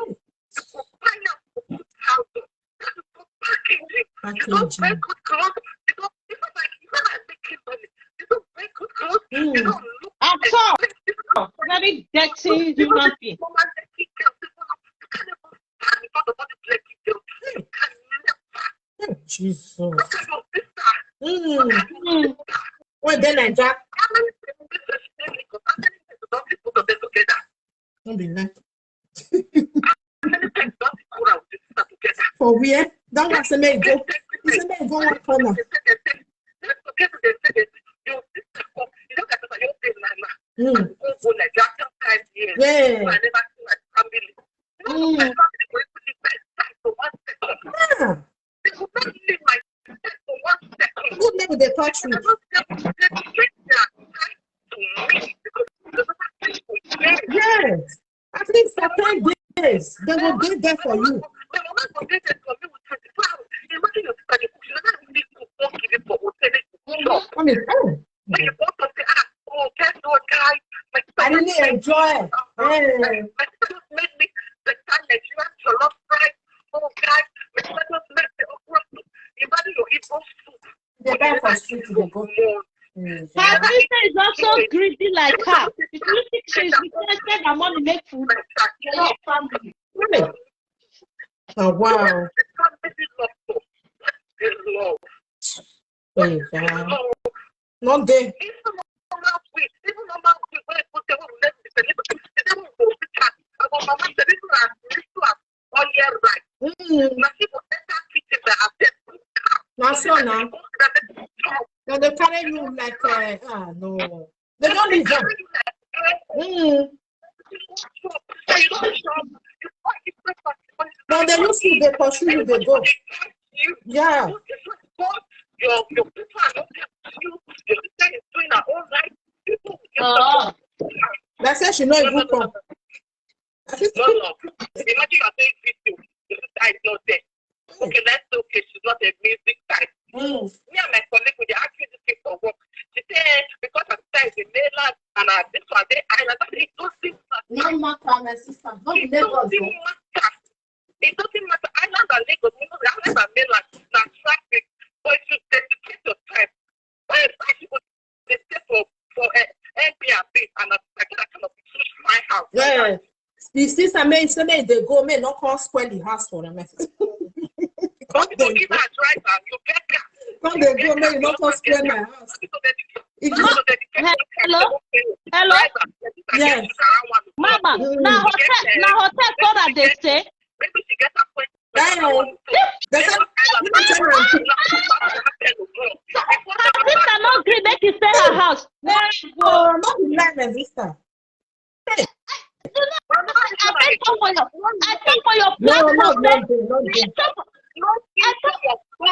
You go buy it for two thousand. That is for packaging. You don't wear good clothes. You don't, it's not like, it's not like making money. You don't wear good clothes. You don't look at all. Very dirty human being. Jesus. Mm. Well, then I just don't be nice. For where? That one say make go. He say make go one corner. Mm. Yeah. Mm. Ah. Good, maybe they touch me. Yes. At least for ten days, they will be there for you. Come in. Oh. I really enjoy. Hey. They buy for street, they go. Mm. Her sister is also greedy like her. If you think she's interested in money, make food. Your family. Oh, wow. Hey, God. Not there. Mm. Now so now. Now they carry you like uh, ah no. They don't leave them. Mm. Now they look you, they pursue you, they go. Yeah. Your your people are not you. Your sister is doing her own life. People, your Oh. That's why she not even come. No, no. Imagine you are doing video. Your sister is not there. Okay, let's say, okay, she's not a music type. Mm. Me and my colleague, we dey argue this thing for work. She say, eh, because her sister is a male and uh, this one, they island, it doesn't matter. No matter, my sister. Not It Lagos. doesn't matter. It doesn't matter. Island and Lagos, you know, the island and mainland, na traffic. But if you dedicate your time, why why you go dey stay for for uh, Airbnb and uh, like that kind of huge fine house? Like that? Yeah. The sister may say may they go, may not come spoil the house for them. Don't you go give her a driver, you get car. Come they go, may you not come spoil my house. You go dedicate If you go dedicate your time. Hello? Don't pay you. Hello? Driver, your sister Yes. get you around one. Mama, na hotel, na hotel so that they stay. Maybe she get appointment. Hey, they said, let me tell you, Her sister no gree make you stay her house. No, not the line, my sister. I come for your, I come for your No, no, platform. no, no, no, No symptom of no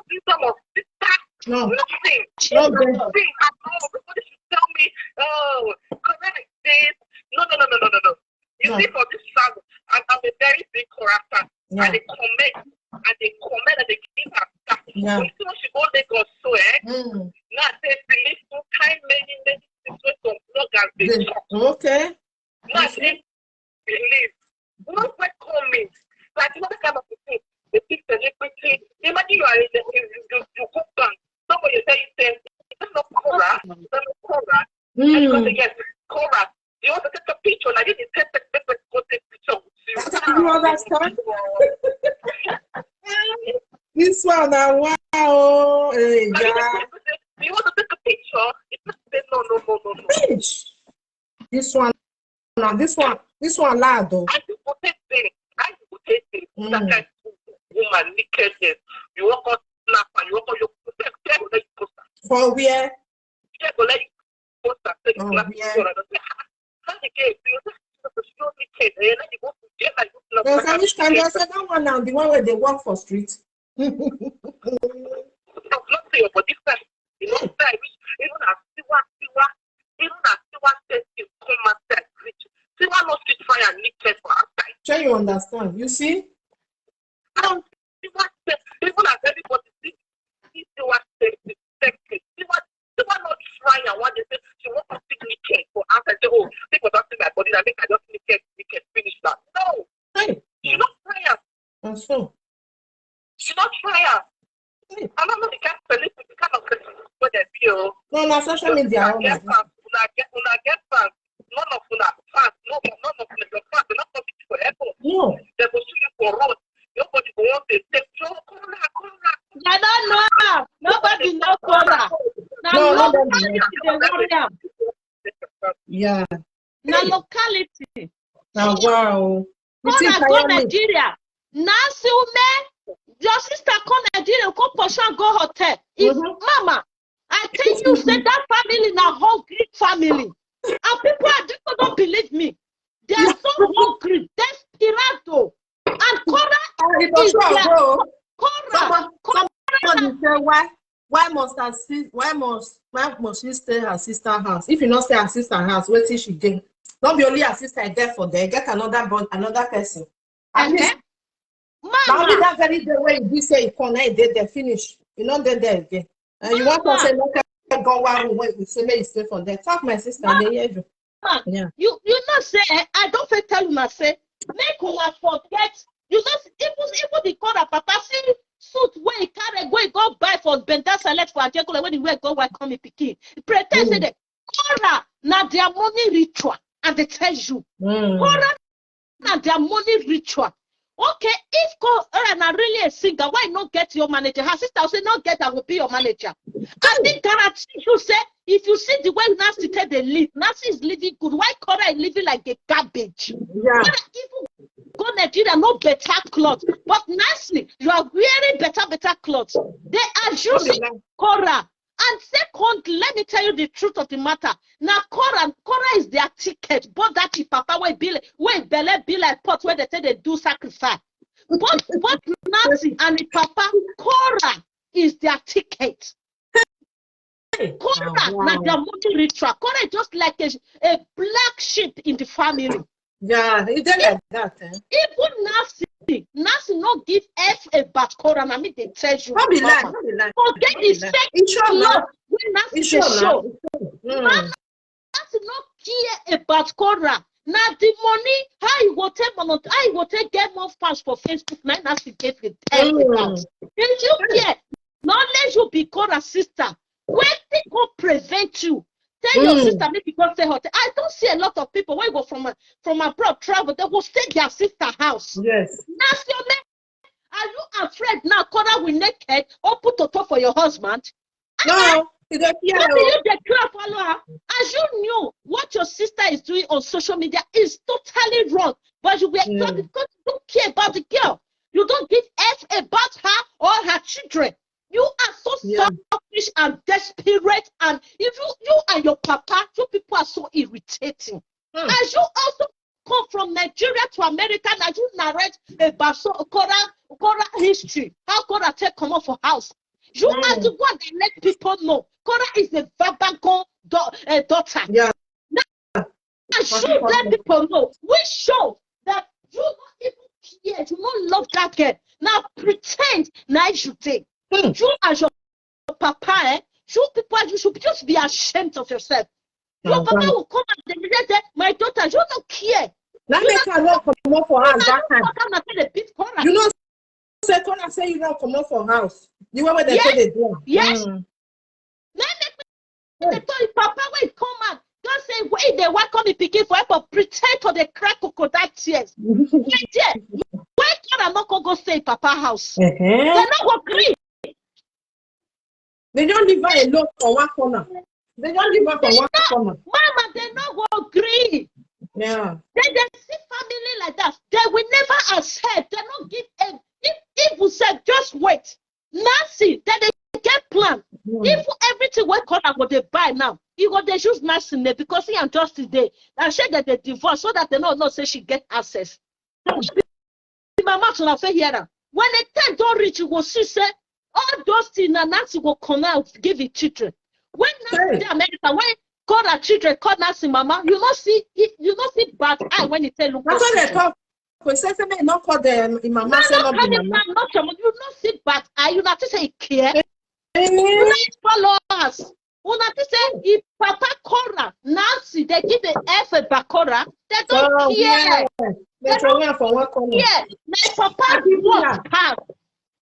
symptom of sister. No, Nothing. no, no. Nothing at all. Nobody should tell me, oh, correct this. No, no, no, no, no, no, no. You No. See, for this travel, I'm, I'm a very big character. Yeah, And they comment, and they comment, and they give her back. yeah. You see what she go Lagos so, eh? Mm. Now they believe two kind many, many things wey some bloggers dey They- talk. Okay. Now they believe. What welcoming? Like, you know the kind of thing. The big celebrity. Imagine you are in the, you, you, you go bank. Somebody tell you, say, is that not Cora? Is that not Cora? And you go Mm. say, yes, Cora. You want to take a picture? Like, you take a picture, go take picture with you. You understand? This one, now, wow. Hey, Like, you yeah. take a picture. You want to take a picture? You just say, no, no, no, no, no. Fish. This one, now, this one, this one, loud though. I just go take things. I just go take things. Mm. That kind of woman, nakedness. You walk on snap and you walk on your. Tell, tell, let you post. For where? Tell, let you post. Clap your hand. Say, "Ah, how the girl feel? She no be naked. Eh, now you go to jail, like, you clap your hand." Say, "Which kind?" I say, "That one now, the one where they walk for street." Not say your body fine. You know, say, I wish, even as Tiwa, Tiwa, even as Tiwa said, you come outside, rich. Tiwa not fit fire naked for outside. Shey you understand? You see? Now, Tiwa said, even as everybody see, see Tiwa said, the sexy. Tiwa, Tiwa not try and what they say, she want to see naked for outside. Say, "Oh, people don't see my body, I make I just naked, naked, finish that." No. Hey. She not try am. And so? She not try am. Hey. I don't know the kind of celebrity, the kind of celebrity wey dem be o. No, na social media. Una get fans, una get, una get fans. None of una fans, no, none of una, your fans, they not come meet you for airport. No. They go see you for road. Nobody go want to take, "Yo, Kora, Kora." They don't know am. Nobody know Kora. Na, no, locality dey worry am. Yeah. Na locality. Na wow. Kora go Nigeria. Nancy Umeh, your sister come Nigeria, come push am go hotel. If, mm-hmm, mama, I tell you, say that family na hungry family. And people are just don't believe me. They are so hungry, desperado. And Kora is there. Kora, Kora. Somebody say, "Why, why must I see, why must, why must she stay her sister house? If you not stay her sister house, wait till she get. Not be only her sister there for there. Get another boy, another person." At least, now only that very day where you say you come, now you dey there finish. You not dey there again. And you want to say, "No, go one room where you say, may you stay for there." Talk, my sister, they hear you. Yeah. You, you know say, eh, I don't fit tell una say, make una forget. You just, even, even the Kora papa, see suit wey he carry, go, he go buy for Benda Select for Ajegunle when he wear go welcome him pikin. Pretend say the Kora na their money ritual, and they tell you. Kora na their money ritual. Okay, if Kora na really a singer, why not get your manager? Her sister will say, "Not get, I will be your manager." I think guarantee you say, if you see the way Nancy take dey live, Nancy is living good. Why Kora is living like a garbage? Yeah. Kora even go Nigeria, no better clothes. But Nancy, you are wearing better, better clothes. They are using Kora. And second, let me tell you the truth of the matter. Now, Kora, Kora is their ticket. But that is papa wey be like, wey belle be like pot where they say they do sacrifice. But, but Nancy and the papa, Kora is their ticket. Kora na their money ritual. Kora is just like a, a black sheep in the family. Yeah, e dey like that, eh? Even Nancy, Nancy no give F about Kora, na me dey tell you. No be lie, no be lie. Forget the fake love wey Nancy dey show. Nancy no care about Kora. Na the money, how you go take money, how you go take get more fans for Facebook, na Nancy get the tell about. If you care, no let you be Kora sister. Wetin go prevent you? Tell your sister make you go stay hotel. I don't see a lot of people wey go from, uh, from abroad travel. They go stay their sister house. Yes. That's your name. Are you afraid now? Kora will naked, open toto for your husband. No, he dey fear. What do you dey cry follow her? As you knew, what your sister is doing on social media is totally wrong. But you were talking because you don't care about the girl. You don't give F about her or her children. You are so selfish and desperate, and if you, you and your papa, you people are so irritating. As you also come from Nigeria to America, now you narrate about so Kora, Kora history, how Kora take comot for house. You are the one that let people know Kora is a Vabagon da-, uh, daughter. Yeah. Now, I should let people know. We show that you don't even care. You don't love that girl. Now pretend nice you take. You as your papa, eh? You people, you should just be ashamed of yourself. Your papa will come and dey say, "My daughter, you don't care." Now make her run comot for house that time. Come and say they beat Kora. You know, say Kora say you run comot for house. The way wey they say they do am. Yes. Now make me dey tell you, papa wey come out, just say, "Why they welcome me pikin for help of pretend to dey cry crocodile tears?" Right there. Why Kora no go go stay papa house? They no go gree. They don't leave her alone for one corner. They don't leave her for one corner. Mama, they no go gree. Yeah. Then they see family like that. They will never accept. They no give a, if, if we said, "Just wait." Nancy, then they get plan. If everything wey Kora go dey buy now, you go dey use Nancy name because he and Justice dey. Na shey dem dey divorce so that dem no know say she get access. The mama too na fit hear am. When the time don reach, you go see say all those things na Nancy go come out give him children. When Nancy dey America, when call her children, call Nancy mama, you no see, you no see bad eye when he take look. Na so dem talk. He say say make he no call dem, him mama say no be mama. Not your mother. You no see bad eye. You na think say he care. You no follow us. Una think say if papa Cora, Nancy, they give the F a Bakora, they don't care. They throw am for one corner. Yeah, my papa work hard.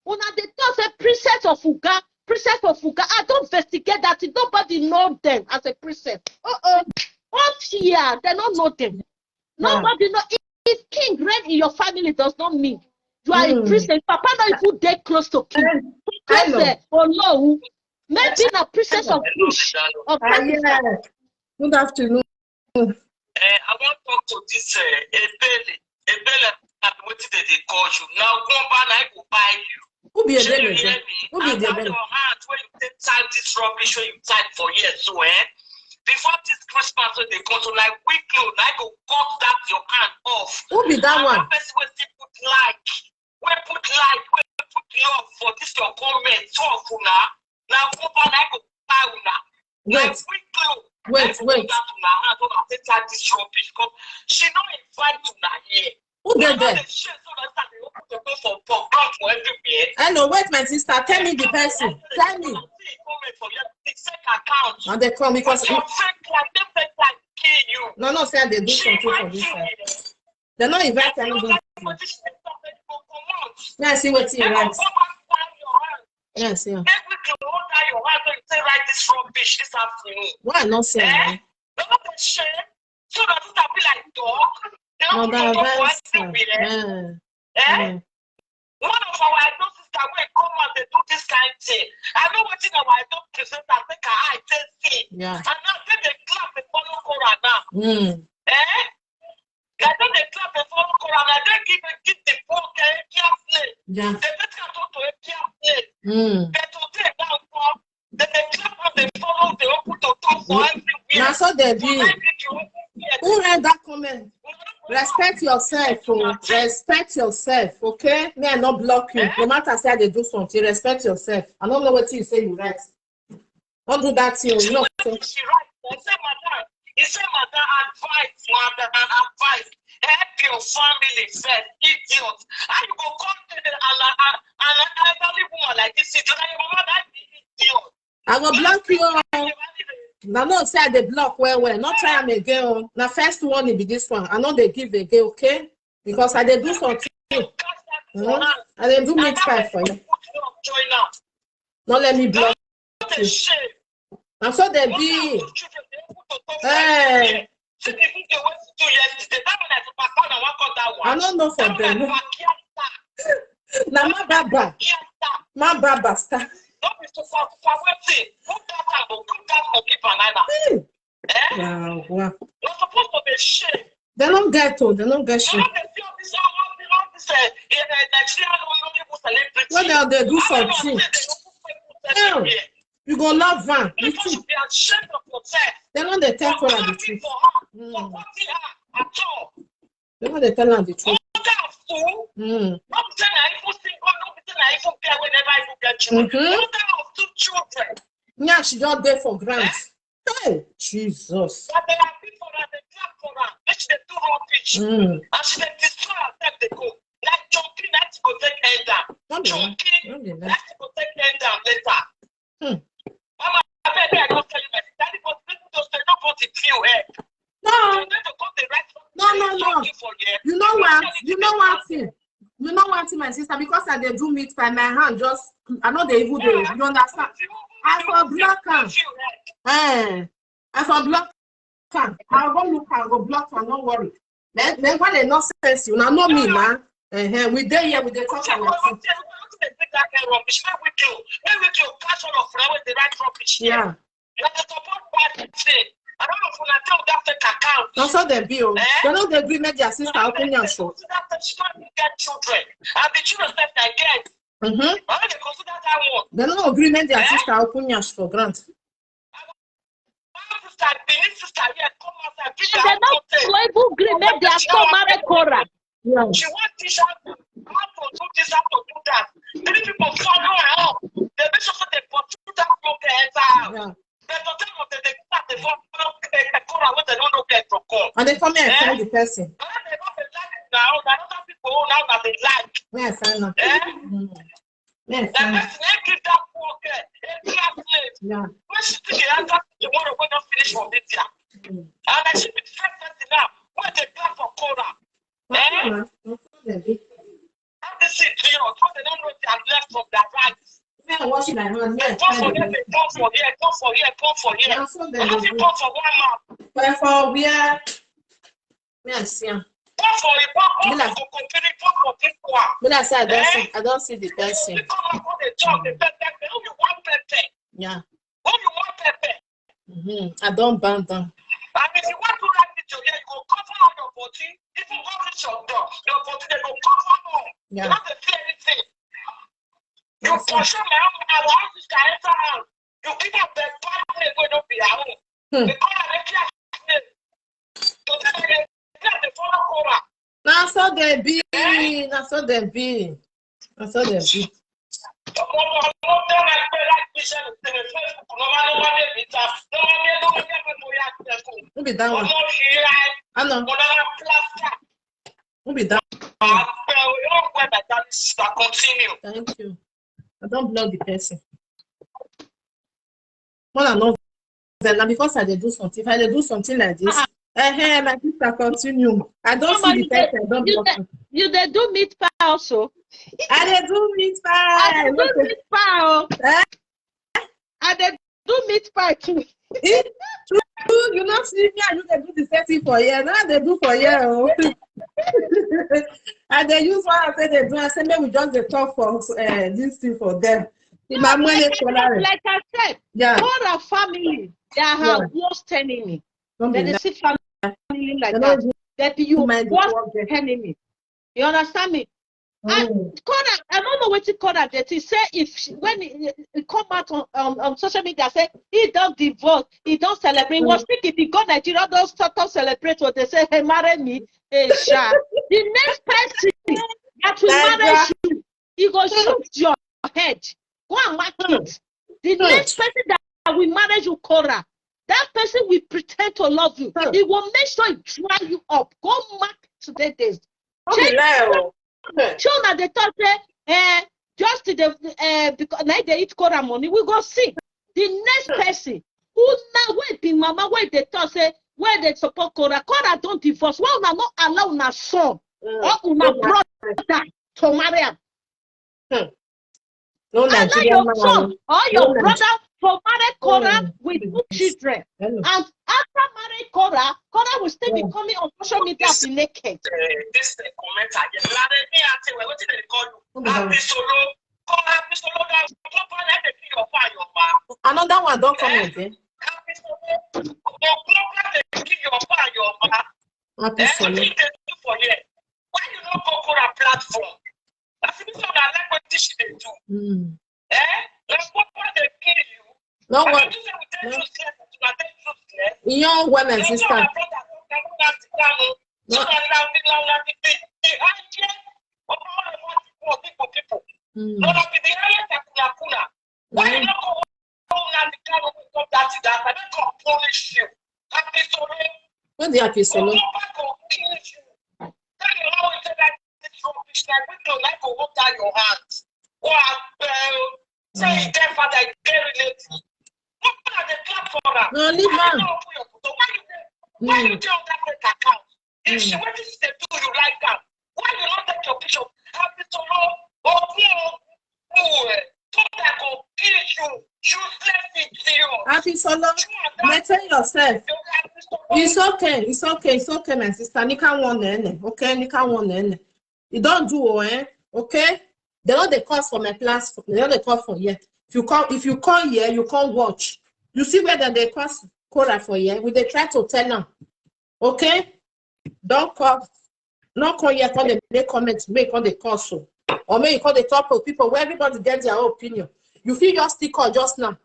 Una dey talk say princess of Uga, princess of Uga. I don't investigate that. Nobody know them as a princess. Uh-oh. Up here, they don't know them. Nobody know. If king reign in your family does not mean you are a princess. Papa no even dey close to king. Princess Olowu, maybe na princess of Kush, of Pakistan. Good afternoon. Eh, I wan talk to this uh, Ebele. Ebele, na wetin dem dey call you. Na one ba na I go buy you. Who be Shey you Ebele? Hear me? Who be And that Ebele? Your hand wey you take type this rubbish wey you type for here so, eh? Before this Christmas wey dey come, so like week close, na I go cut that your hand off. Who be that And one? That person wey still put like, wey put like, wey put love for this your comment, two of una, na one ba na I go buy una. Like Wait, week close, wait, I go wait. cut that una hand, una take type this rubbish. Come, she no invite una here. Who dey Una no there? dey share, so that they open the door for, for ground for everywhere. Hello, wait, my sister. Tell me the person. Tell me. See comment for here, the fake account. And they come because Your fake life, dem fake life kill you. No, no, say they do She something for might this kill side. You. They no invite You know anybody. That what this thing talk, dem go comot. Now see what you Dem go write. come back find your hand. Yes, yeah. Every close under your hand, so you take write this rubbish this afternoon. Why I not say Eh? that? Don't they shame? So that this be like dog. They No, don't that put up for that's everywhere. uh, Eh? uh, One of our elder sister wey come out dey do this kind thing. I know wetin our elder presenter make her eye take see. yeah. And now they dey clap dey follow Cora now. Mm. Eh? They don dey clap dey follow Cora now. They give give the poor girl Akia play. Yeah. They take her to to Akia play. Mm. But today now come. They dey clap and they follow the open to talk for everywhere. Now so they For be. every you open here. Who read that comment? Respect yourself, oh. Respect yourself, okay? Me, I not block you. No matter say they do something, respect yourself. I don't know what you say you write. Don't do that thing. You know, She write. I say, madam, he say, madam, advice, madam, advice. Help your family first, idiot. How you go come to the an an an elderly woman like this? Idiot. Your mama that be idiot. I go block you. Oh. Now no say I dey block well well. Not try am again. Oh. Now first one will be this one. I know they give again, okay? Because I dey do something. You cast that Mhm. your hand. I dey do And meat that pie person for you. Put you up, join am. Don't let me block. What a shame. And so they What be. Kind of children they put to talk Eh. Like this? See the video wey she do yesterday. That one I postpone and one cut that one. I don't know for That one them. I backyard star. Now my baba, Backyard star. my baba star. No be to for for wetin? Who that am go cook that monkey banana? Hmm. Eh? Wow, wow. You're supposed to be shame. They don't get to, they don't get You shame. know they see all this, all this, all this, uh, in uh, Nigeria, no, no, people celebrity. When they, they do I don't know, something, say they don't put people Yeah. everywhere. You go love her. You People too. Should be ashamed of yourself. They know they tell For her the laughing truth. For her, Mm. supporting her at all. They know they tell her the truth. Mother of two, Mm. not say na even single, not say na even pair wey never even get children. Mm-hmm. Mother of two children. Yeah, she just there for grants. Hey, Jesus. But they are people that they clap for her. Make she dey do rubbish. Mm. And she dey destroy herself dey go. Like junkie, na she go take end am. Don't be lie. Junkie, Don't be lie. na she go take end am later. Hmm. Mama, abeg, I don tell you, make anybody, make you just say nobody feel help. No, You need to come dey write No, no, no. Junkie for here. You know what? You know one thing. You know one thing, my sister, because I dey do meat by my hand, just I know they even do. You understand? I for block am. Eh, I for block am. I go look am, go block am, no worry. Then, then when they not sense you, now know me, man. Uh-huh. We dey here, we dey talk about it. Yeah. You have to support bad thing. I don't know if una tell that fake account. That's how they be. Oh. Eh? They don't agree make their sister open your show. Consider that she don't even get children. And the children that I get, Mm-hmm. I don't consider that one. They don't agree make their Eh? Sister open your for grant. Why this outside, Benin sister here come outside, bring And they her don't content. even gree make their son marry Korah. Yes. She want teach her how to do this, how to do that. Three people follow her up. They make sure they pursue that broke enter house. Yeah. They don't tell them that they start the phone, Korah, when they don't know where to come. And they come here and Eh? Tell the person. Now they don't like now, now other people now that they like. Yes, I know. Eh? Mm. Yes, That I know. person they give that poor girl a classmate. Yeah. When she think the answer tomorrow, when not finish for this year. Mm. And I should be the first person now. When they clap for Korah. Eh? That's what they do. How they see to you, so they don't know their left from their right. Me, I wash my hand. Me, They I come for tell here, you. They come for here, come for here, come for here. That's what they They don't do. come for one mouth. But for where? Yes, yeah. Come for it, come, come, Be like- come, come, come, come for this one. But I said, I don't Eh? see, I don't see the person. You come and come, they talk, they pepper, they only one pepper. Yeah. Only one pepper. Mm-hmm. I don't ban them. And if you want to like it, you, you go cover all your body. Even go reach your door, your body, they go cover all. You Yeah. don't feel anything. You That's push him out, our house is can enter house. You give up the bad name, we don't be our own. Hmm. They call her the class name. So then they, they follow Korah. That's what they be. That's what they be. That's what they be. Who be that one? I know. Who be that? Continue. Thank you. I don't block the person. When I know then now because I dey do something, if I dey do something like this, eh, eh, my sister continue. I don't Mama, see the you dey- person, I don't you block dey- her. You dey do meat pie also. I dey do meat I pie. dey do meat pie o. Eh? I dey do meat pie too. Eh? True, you know, see me and you dey do the same thing for here. Now they do for here. Oh. And they use what I say they do. I say, "May we just dey talk for uh, this thing for them." If my money for that, Like I said, yeah. Korah family, they are her Yeah. worst enemy. Don't They be dey nice. See family like They that. don't That be you mind the worst work there. Enemy. You understand me? Mm. Korah, I don't know what you call that. That he say if she, when he, he come out on, on, on social media, say he don't divorce, he don't celebrate. He was thinking if he go Nigeria, those start to celebrate what they say, "Hey, marry me, hey, sha." The next person that will marry Nigeria. You, he go shoot your head. Go and mark it. The next person that will marry you, Korah, that person will pretend to love you. Hmm. He will make sure he dry you up. Go mark today days. Don't be lie, oh. Show na dey talk say, eh, just the eh, because now they eat Korah money. We go see the next person who now wait be mama wait they talk say where they support Korah. Korah don't divorce. Why una not allow una son Mm. or una brother to marry am? No Allow Nigerian your man. son or your No brother to marry Korah Mm. with two children. Hello. And after marrying Korah, Korah will still be Mm. Coming on social media be naked. Uh, this uh, comment again. Larry, me and say, well, what did they call you? Who be that one? Happy solo. Call happy solo. That proper like they kill your fire, your man. Another one don't come Eh? Again. Happy solo. The proper they kill your fire, your man. Happy Eh? solo. What did they do for here? Why you not go for a platform? That's the reason I like what this they do. Mm. Eh? Like what, what they kill you? No I one. think they will tell you, sir, that you are useless. Young women, That's sister. why my brother, no, no, no, no, no, no, no, no, no, no, the, the highest, oh, oh, oh, people, people. Mm. No, no, the highest, kuna, kuna. Why you not go home now, the kind of people that is that, I don't come punish you. Happy solo. When they happy solo. Go back and kill you. Tell you how you take that this rubbish, like, we don't like to hold down your hands. Go and, uh, say, Mm. dear father, dear relative. What are the clap for her? No, leave Why you am. don't open your photo? Why you there? Why you Mm. there on that fake account? If she Mm. what she dey do, you like am. Why you not take your picture? Happy solo. Oh, oh, oh, eh. So that go kill you. Useless idiot. Happy solo. You and that Maintain yourself. you happy solo. It's okay. It's okay. It's okay, my sister. Nika one nene. Okay, Nika one nene. You don't do oh, eh? Okay. They don't they cause for my class. They don't they call for here. If you call, if you call here, you call watch. You see where then they cause Korah for here. We they try to tell them. Okay. Don't call. Not call here. Call the make comments. Make all the call so. Or make you call the top of people where everybody get their own opinion. You feel just stick on just now.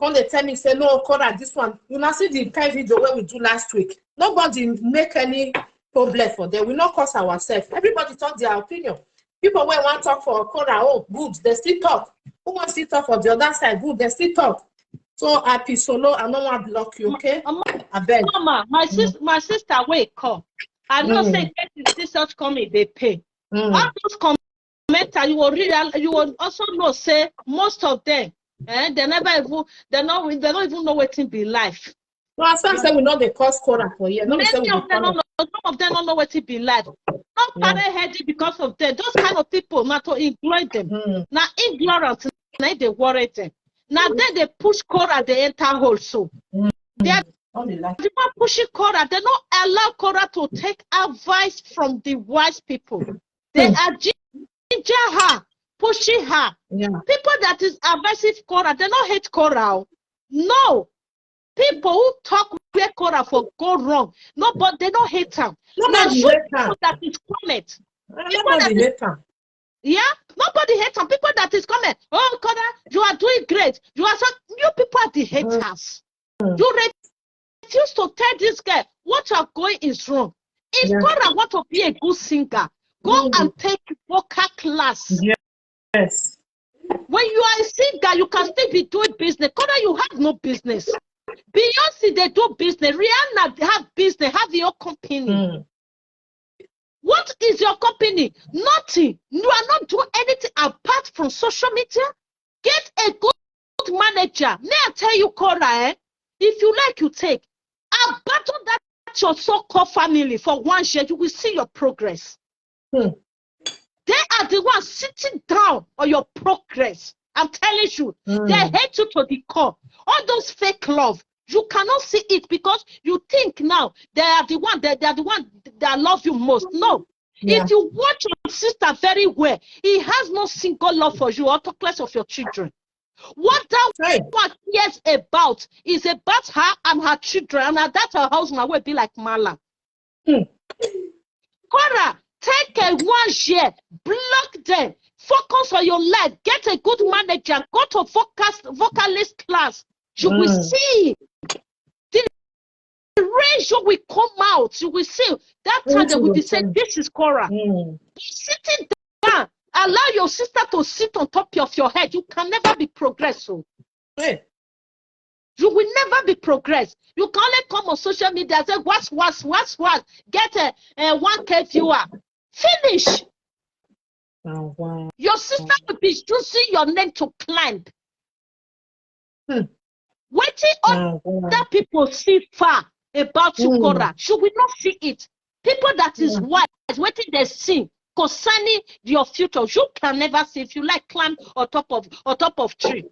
Come dey tell me say, "No, Cora, this one." You na see the kind video wey we do last week. Nobody make any problem for them. We no cause ourselves. Everybody talk their opinion. People wey wan talk for Cora, oh, good, they still talk. Who wan still talk for the other side? Good, they still talk. So, Happy Solo, I no wan block you, okay? Mama, Abeg. Mama, my sis, my sister wey come. I know Mm. say getting this such coming dey pay. Mm. All those commenter, you will real, you will also know say most of them, eh, they never even, they no, they don't even know wetin be life. No, as I say, we no dey cause Cora for here. No be say we Many dey of them call don't know. Some of them don't know wetin be life. Not Yeah. parent head because of them. Those kind of people, na to ignorant them. Mm. Na ignorance, na dey worry them. Na then they push Cora, they enter hole. So Mm. they are No be like the one pushing Cora. They no allow Cora to take advice from the wise people. They Hmm. are ginger her, pushing her. Yeah. People that is advising Cora, they no hate Cora. Oh. No. People who talk where Cora for go wrong. No, but they don't hate them. Nobody Now, hate am. People that is comment. Nobody hate am. Yeah? Nobody hates some people that is coming. "Oh, Cora, you are doing great. You are so," you people are the haters. Mm. You refuse to tell this girl what you are going is wrong. If Yeah. Cora want to be a good singer, go Mm. and take vocal class. Yes. When you are a singer, you can still be doing business. Cora, you have no business. Beyonce, they do business. Rihanna, they have business, have your company. Mm. What is your company? Nothing. You are not doing anything apart from social media. Get a good manager. May I tell you, Cora, eh? If you like, you take. Abandon that your so-called family for one year. You will see your progress. Hmm. They are the ones sitting down on your progress. I'm telling you, Mm. they hate you to the core. All those fake love, you cannot see it because you think now they are the one that they are the one that love you most. No. Yeah. If you watch your sister very well, he has no single love for you or talk less of your children. What that Hey. one cares about is about her and her children, and that her husband will be like Mala. Hmm. Cora, take a one year, block them, focus on your life, get a good manager, go to focus vocalist class. You will Mm. see the rays you will come out. You will see that time Into they will be the saying, sun. "This is Cora." Mm. Be sitting down, allow your sister to sit on top of your head. You can never be progress. Oh. Hey. You will never be progress. You can only come on social media and say, "What, what, what, what?" Get a, a one K viewer. Finish. Oh, wow. Your sister will be using your name to climb. Hmm. Wetin Oh, wow. other people see far about you, Hmm. Cora, you will not see it. People that is Yeah. wise, wetin they see concerning your future, you can never see. If you like, climb on top of on top of tree.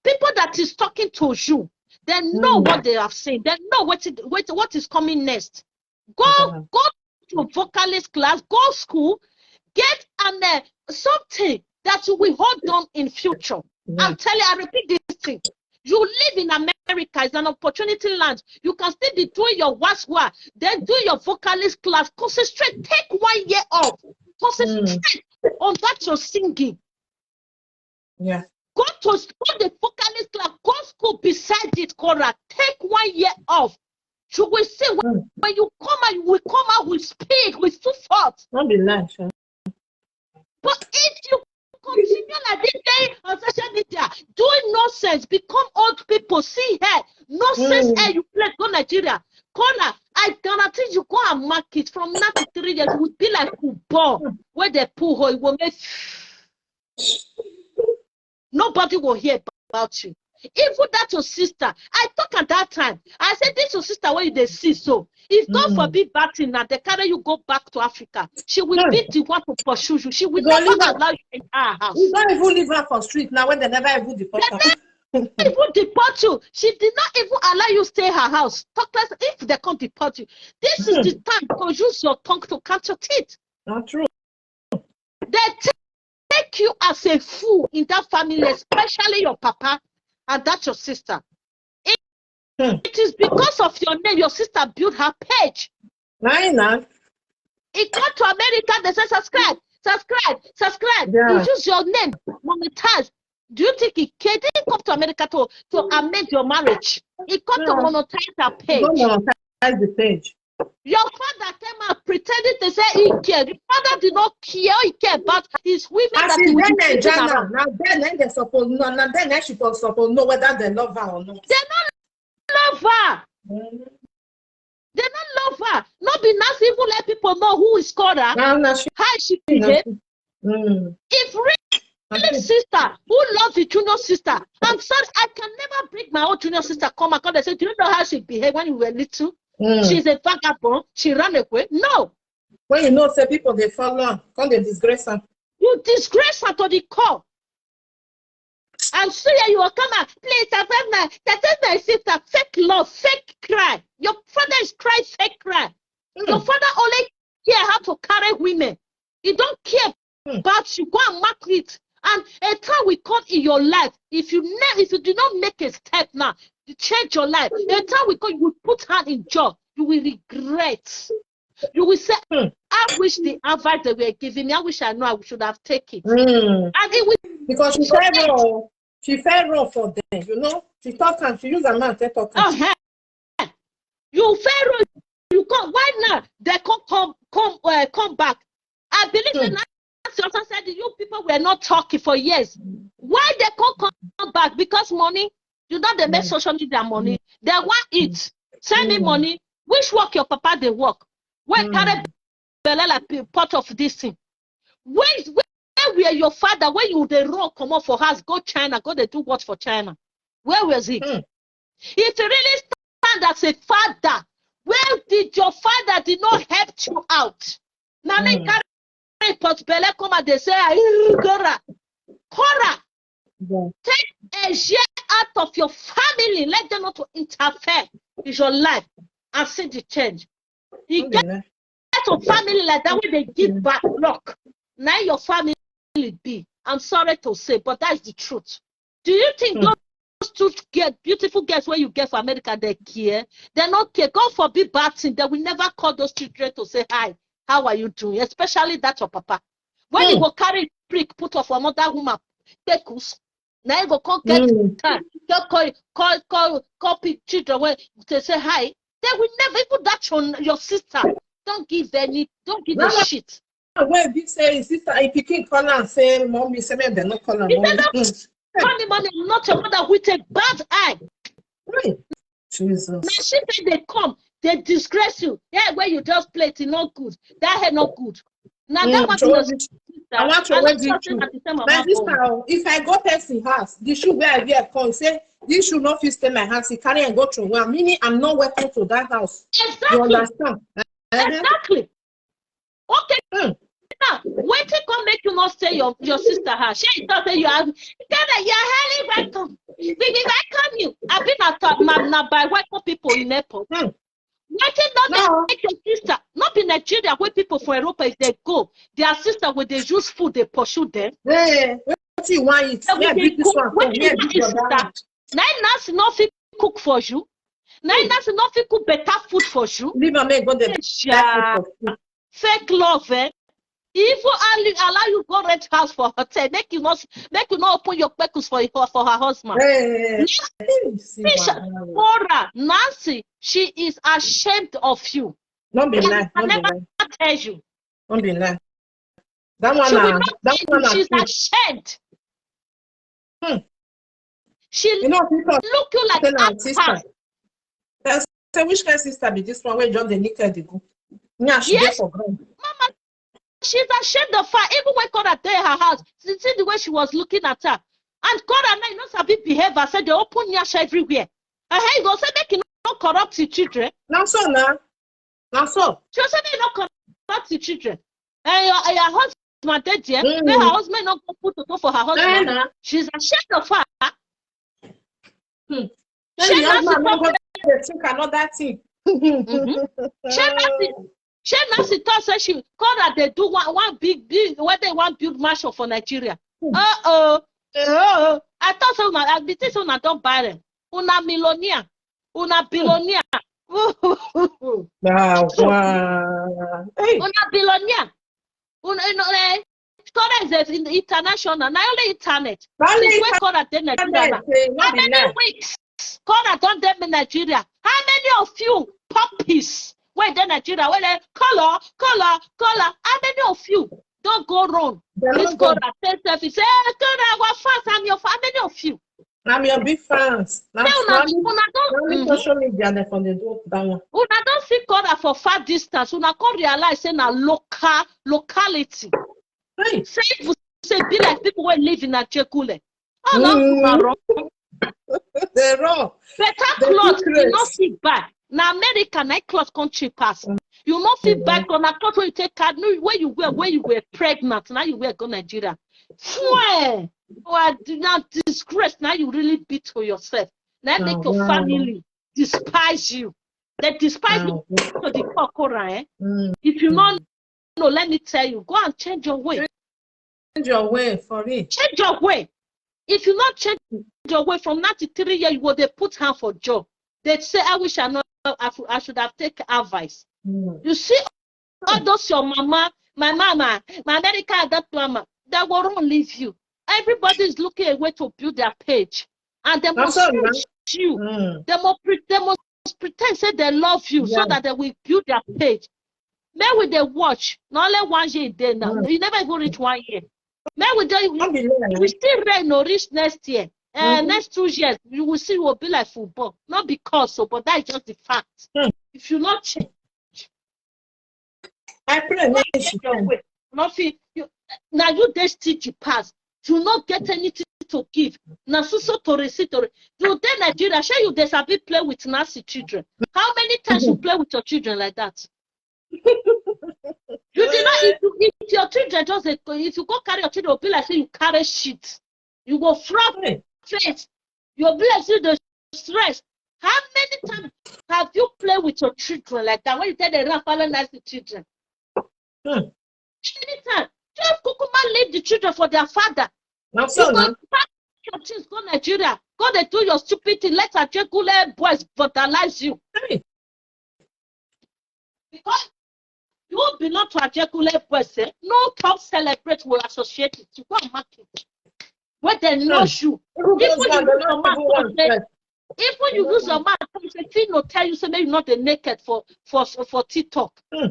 People that is talking to you, they know Hmm. what they have seen. They know what it, what, what is coming next. Go Yeah. go to vocalist class, go school, get an uh, something that you will hold on in future. Yeah. I'm telling you, I repeat this thing. You live in America, it's an opportunity land. You can still be doing your waswa, then do your vocalist class. Concentrate, take one year off. Concentrate on that your singing. Yeah. Go to school, the vocalist class, go school beside it, Cora. Take one year off. You will see when, Mm. when you come out, you will come out with speed, with full force. No be lie, sha. But if you continue like this day on social media, doing nonsense, become old people, see here, nonsense Mm. air you play, go Nigeria. Cora, I guarantee you go and mark it from now to three years, you will be like football where they pull hole, it will make nobody will hear about you. Even that your sister, I talk at that time. I said, "This your sister where you dey see so. If God Mm. forbid bad thing, now they carry you go back to Africa. She will Hmm. be the one to pursue you. She will You go never leave her. Allow you in her house." We don't even leave her for street now when they never even deport her. Even deport you. She did not even allow you stay her house. Talk less if they can't deport you. This is Hmm. the time to use your tongue to count your teeth. Not true. They ta- take you as a fool in that family, especially your papa and that your sister. It, Hmm. it is because of your name your sister built her page. Nine now. It got to America, they say, "Subscribe, subscribe, subscribe." Yeah. You use your name, monetize. Do you think he cared? He didn't come to America to, to amend your marriage. He come to No. monetize her page. Don't monetize the page. Your father came out pretending to say he cared. Your father did not care. He cared about his women As that in he would then be na treating Jana, around. Now then, then they suppose no, now then, then she was supposed know whether they love her or not. Love her. Mm. They don't love her. Not be nice even let people know who is called her. Now, now she, How she you know, behave. Mm. If really Okay. sister who loves the junior sister, I'm sorry, I can never bring my own junior sister come and come and say, do you know how she behaved when you were little? Mm. She's a vagabond. She ran away. No. When you know, say people they follow, come they disgrace her. You disgrace her to the core. And so here you will come and please, I have my, that is my sister. Fake love, fake cry. Your father is crying, fake cry. Your Mm. father only care how to carry women. He don't care Hmm. about you. Go and mark it. And a time will come in your life. If you ne- if you do not make a step now to change your life, a time will come, you will put hand in jail. You will regret. You will say, Hmm. I wish the advice they were giving me, I wish I know I should have taken it. Mm. And it will Because she so fell late. Wrong. She fell wrong for them, you know. She talk and she use her mouth to talk. Oh, And hey. You fell wrong. You come. Why now? They come come come uh, come back. I believe Hmm. that Nancy also said you people were not talking for years. Why they come come back? Because money. You know they make Mm. Social media money. They want it. Send me Mm. money. Which work your papa they work? When Mm. carry belle like pe- pot of this thing. Where is where were your father when you dey run comot for house go China, go dey do what for China? Where was he? Mm. If you really stand as a father, where did your father did not help you out? Now they Mm. carry pot belle come and they say, "Ah, Gora, Cora, Yeah. take a year out of your family. Let them not to interfere in your life and see the change." You get Alhamdulillah. to family like that when they give Mm. back luck. Now your family be. I'm sorry to say, but that's the truth. Do you think Mm. those two get beautiful girls where you get for America they care? They not care. God forbid bad thing. They will never call those children to say hi. How are you doing? Especially that your papa. When you Mm. go carry prick put off another woman, take us. Now you go come get Mm. time. Don't call call call call pe- children when they say hi. They will never even that your, your sister. Don't give any. Don't give a Mama, shit. When big say his sister, if pikin call and say, "Mommy," say, "Man, they not call her He said, mommy." "No, Mm. Mommy, Mommy, I'm not your mother," with a bad eye. Hey, Jesus. Now she say they come, they disgrace you. Yeah, where you just play it, not good. That hair not good. Now Mm, that one so your what did- sister. I want to I'm what not did talking you- at the same My amount. sister, oh, if I go person house, the shoe where I wear come say, "This shoe not fit stay my house." He carry and go throw. Well, meaning I'm not welcome to that house. You Exactly. Understand? Uh-huh. Exactly. Okay. Mm. Now, waiting come make you not stay your, your sister house. She talk say you are, tell her you are highly welcome. We will welcome you. I've been at top man now by welcome people in airport. Mm. Waiting not No. Make your sister, not be Nigeria where people from Europe if they go, their sister will they use food they pursue them. Hey, what you want eat? So Yeah, we big this go- one. when Come. you Yeah, want big eat brother. that, now not fit cook for you. Now not fit cook better food for you. Leave a man go there. Yeah. Fake love, eh? Even allow, allow you go rent house for hotel. Make you not make you not open your kpekus for for, for her husband. Hey, Yes, hey, see, Fisher, wow. Cora, Nancy, she is ashamed of you. Don't be And lie. I can Don't be never lie. Tell you. Don't be lie. That one, She will na- not that tell one, you. na She's truth. Ashamed. Hmm. She You know, people look you like say na outcast. Sister. Tell say which kind sister be this one wey just dey naked dey go? Now she dey Yes. For ground. Mama, she's ashamed of her. Even when Cora dey her house, see, see the way she was looking at her. And Cora now, you know, sabi behave. I said they open nyash everywhere. And how you go say make you no corrupt the children? Now so now. Now so. She said make you no corrupt the children. And your, and your husband dey there. Mm. Make her husband not go put to go for her Eh, husband. na. She's ashamed of her. Hmm. She Then the now husband she no go talk- dey think another thing. Mhm. She now she, she now she talk say she Cora dey do one one big big where they want build mansion for Nigeria. Hmm. Uh oh. Uh oh. I thought so. I be think so. Una don't buy them. Una millionaire. Una billionaire. Wow, wow. Hey. Una billionaire. Una, you know, eh, Kora is a, in, international. Na only internet. Since wey Kora dey Nigeria now, how many weeks Kora don dey Nigeria? How many of you puppies wey dey Nigeria wey dey Kora, Kora, Kora? How many of you don go run? This Kora, tell self, say, "Hey, Kora, our fans, I'm your fan." How many of you? I'm your big fans. Na Say una, only, una don, na only mhm. social media dem for dey do that one. Una don see Kora for far distance. Una come realize say na local, locality. Hey. Say if you say be like people wey live in Ajegunle. All of una Mm. run. They run. Better They cloth, do you no craze. fit buy. Na America, na cloth come cheap pass. Mm. You no fit buy Mm. cloth, na cloth wey you take card, no, wey you wear, wey you were pregnant, now you wear go Nigeria. Swear. Well, na disgrace, now you really be to yourself. Now make your family despise you. They despise you to the core, eh? Mm. If you no know, let me tell you, go and change your way. Change your way for it. Change your way. If you not change your way from ninety-three years, you go dey put hand for jaw. They say, "I wish I know, I, should- I should have taken advice." Mm. You see, all those your mama, my mama, my American adopt mama, they will run leave you. Everybody is looking a way to build their page, and they That's must all, man. push you. Mm. They must pre- they must pretend say they love you so Yeah. that they will build their page. Men with the watch, not only one year a day now. Mm. You never even reach one year. Men with the Not be lie. we still rain no reach next year. Uh, Mm-hmm. Next two years, you will see you will be like football. Not because so, but that is just the fact. Mm. If you not change, I pray not make she change your change. way. Not feel you now you dey stingy pass. You not get anything to give. Now so so to receive to re- you dey Nigeria. Shall you dey sabi play with nasty children? How many times you Mm-hmm. play with your children like that? You did not. If, you, if your children just dey- if you go carry your children, be like say you carry shit. You go frog Hey. face. You'll be like say the stress. How many times have you played with your children like that? When you tell them run follow nasty children. Hmm. Anytime, just kukuma leave the children for their father. Now You so go now. pack your things go Nigeria. Go dey do your stupid thing. Let Ajegunle boys vandalize you. Hey. Because you belong to Ajegunle boys, eh? No top celebrate will associate with you. Go and mark it. When they know Hmm. you, Even even those you ones, they use not your mouth even talk want say, that. even you use your mouth talk say, Fino tell you say make you not dey naked for for for TikTok. Hmm.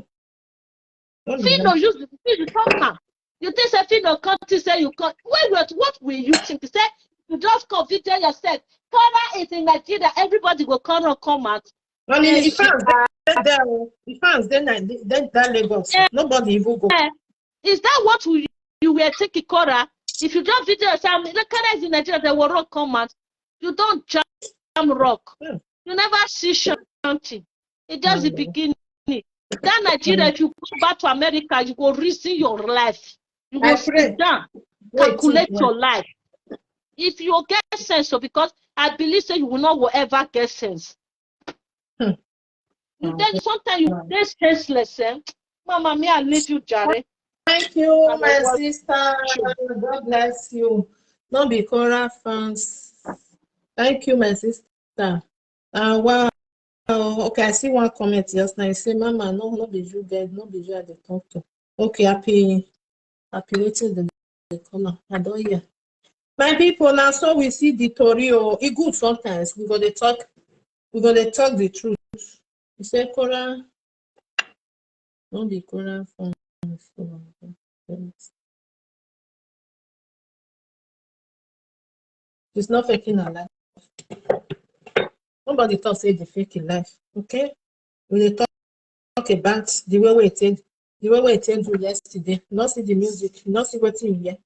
Don't be Fino nice. use the Fino talk am. You think say Fino come to say you come. Wait, wait, what will you think? Say you just come video yourself. Kora is in Nigeria. Everybody go come and come out. I mean, Yes, the fans, they, they, the fans, they, they, they, that Lagos. Yeah. Nobody even go. Eh, is that what we, you were thinking, Kora? If you just video yourself, the Kora is in Nigeria, they will rock come out. You don't jam rock. Hmm. You never see something. It just the Mm. beginning. That Nigeria, Mm. if you go back to America, you go reason your life. You go I pray. sit down, Wait till calculate when. your life. If you get sense, so because I believe say you will not will ever get sense. Hmm. You then sometimes you get senseless, eh? Mama, me, I leave you, Jare. Thank you, I my was sister. God bless you. Don't be Kora fans. Thank you, my sister. Uh, wow. Okay, I see one comment just now. You say, "Mama, no, no be you, guys, no be you I dey talk to." Okay, happy, happy waiting the, the corner. I don't hear. My people, now so we see the tori o. E good sometimes. We go dey talk, we go dey talk the truth. You say, Kora, don't be Kora fans. She's not faking her life. Nobody talk say they fake in life, okay? We dey talk, talk about the way we take, the way we take do yesterday. Not see the music, not see wetin you hear.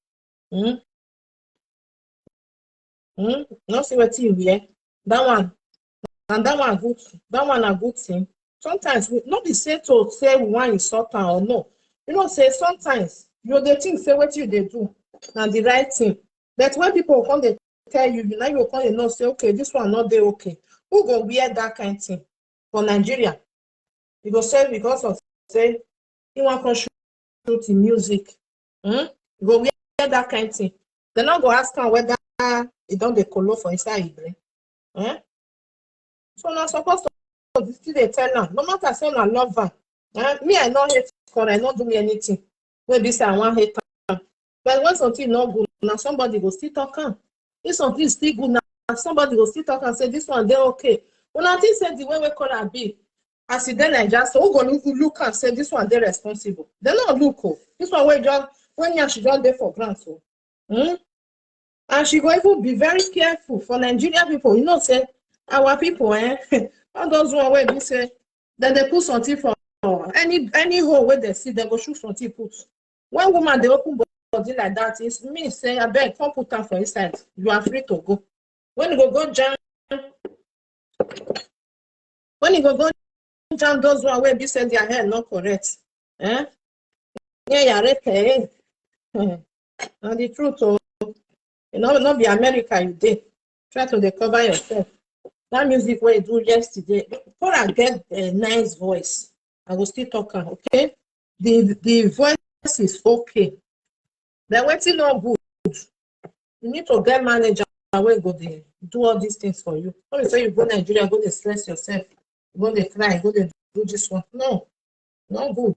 Hmm? Hmm? Not see wetin you hear. That one, and that one good. That one a good thing. Sometimes we not be say to say we want insult am or no. You know, say sometimes you dey think say wetin you dey do na the right thing. But when people come dey tell you, you now you come dey know say, "Okay, this one not dey okay." Who go wear that kind thing for Nigeria? You go say because of say he wan come shoot the music. Hmm? You go wear that kind thing. They not go ask am whether e don dey kolo for inside him brain. Eh? So na suppose to still dey tell am. No matter say na love am. Eh? Me, I no hate Kora, I no do me anything. Wey be say I wan hate am. But when something no good, na somebody go still talk am. If something still good, na somebody go still talk am say this one dey okay. Una think say the way wey Kola be, as e dey Naija, so who go look, look am say this one dey responsible? Dem no look o. This one wey just, wey nyash just dey for ground so. Hmm? And she go even be very careful for Nigeria people. You know say our people, eh, all those one wey be say dem dey put something for any, any hole wey dem see, dem go shoot something put. When woman dey open body like that, it mean say, "Abeg, come put am for inside. You are free to go." When you go go jam, when you go go jam those one wey be say their hair no correct, eh? Yeah, yeah, right, eh? Na the truth o. You know, no be America you dey. Try to dey cover yourself. That music wey you do yesterday, Kola get a nice voice. I go still talk am, okay? The, the voice is okay. But wetin no good, you need to get manager wey go dey do all these things for you. No be say you go Nigeria, go dey stress yourself, go dey cry, go dey do this one. No, no good.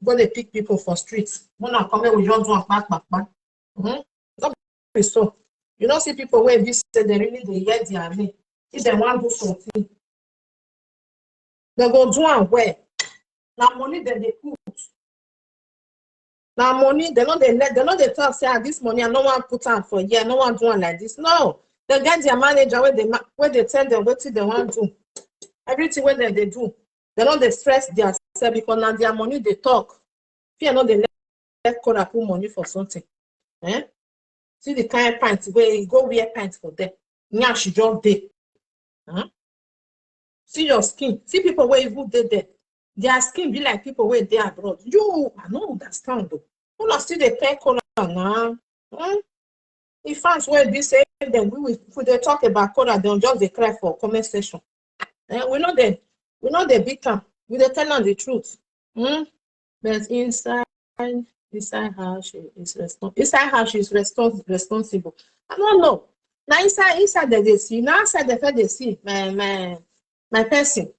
Go dey pick people for street. Una come here, we just do am kpa, kpa, kpa. Hmm? No be so. You no see people wey be say dem really dey hear their name. If dem wan do something, dem go do am well. Na money dem dey put. Na money, dem no dey let, dem no dey talk say, "Ah, this money, I no wan put am for here, I no wan do am like this." No, dem get their manager wey dey ma-, wey dey tell dem wetin dem wan do. Everything wey dem dey do, dem no dey stress their self because na their money dey talk. Fear no dey let, let Kola put money for something. Eh? See the kind pant wey e go wear pant for there. Nyash just dey. Huh? See your skin. See people wey even dey there. Their skin be like people wey dey abroad. You, I no understand o. Una still dey pay Kola na. Hmm? In fact, wey be say dem, we, we, if we dey talk about Kola, dem just dey cry for comment section. Eh, we no dey, we no dey beat am. We dey tell am the truth. Hmm? But inside, inside how she is respon-, inside how she is respons-, responsible. I don't know. Na inside, inside dem dey see. Na outside dem fit dey see, my, my, my person.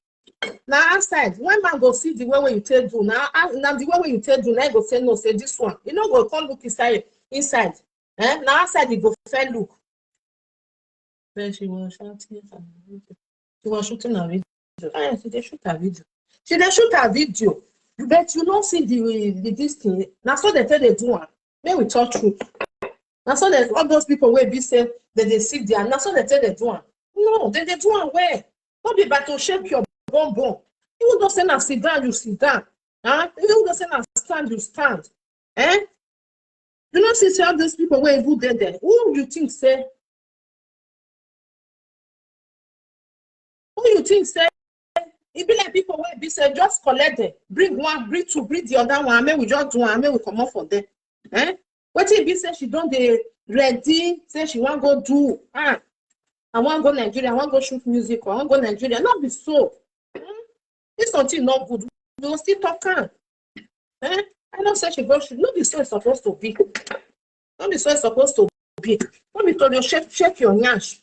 Na outside. When man go see the way wey you take do, na, na the way wey you take do, na e go say no, say this one. You no go come look inside, inside. Eh? Na outside you go first look. Then she was shouting at her video. She was shooting her video. Eh, she dey shoot her video. She dey shoot her video. You bet you no see the, the, this thing. Na so dem take dey do am. Make we talk truth. Na so dem, all those people wey be say dem dey see their, na so dem take dey do am. No, dem dey do am well. No be by to shake your bum bum. Even though say na sit down, you sit down. Huh? Even though say na stand, you stand. Eh? You no see say all those people wey even dey there, who you think say, who you think say, e be like people wey be say just collect them, bring one, bring two, bring the other one, make we just do am, make we comot for there. Eh? Wetin e be say she don dey ready, say she wan go do? Ah, I wan go Nigeria, I wan go shoot music, I wan go Nigeria. No be so. Hmm? If something no good, we go still talk am. Eh? I know say she go shoot. No be so e suppose to be. No be so e suppose to be. No be to dey shake, shake your nyash.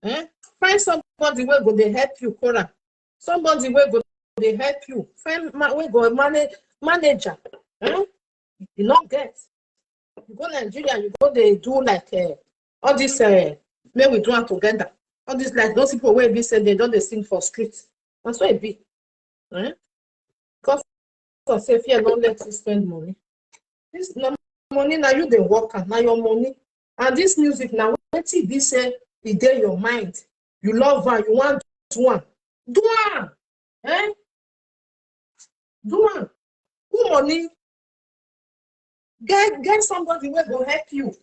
Eh? Find somebody wey go dey help you, Kola. Somebody wey go dey help you. Find ma-, wey go manage, manager. Eh? You no get. You go Nigeria, you go dey do like, eh, all this, eh, make we do am together. All this, like, those people wey be say dem don dey sing for street. Na so e be. Eh? Because of say fear no let you spend money. This na money, na you dey work am, na your money. And this music na wetin e be say e dey your mind. You love am, you wan do am. Do am. Eh? Do am. Put money. Get, get somebody wey go help you,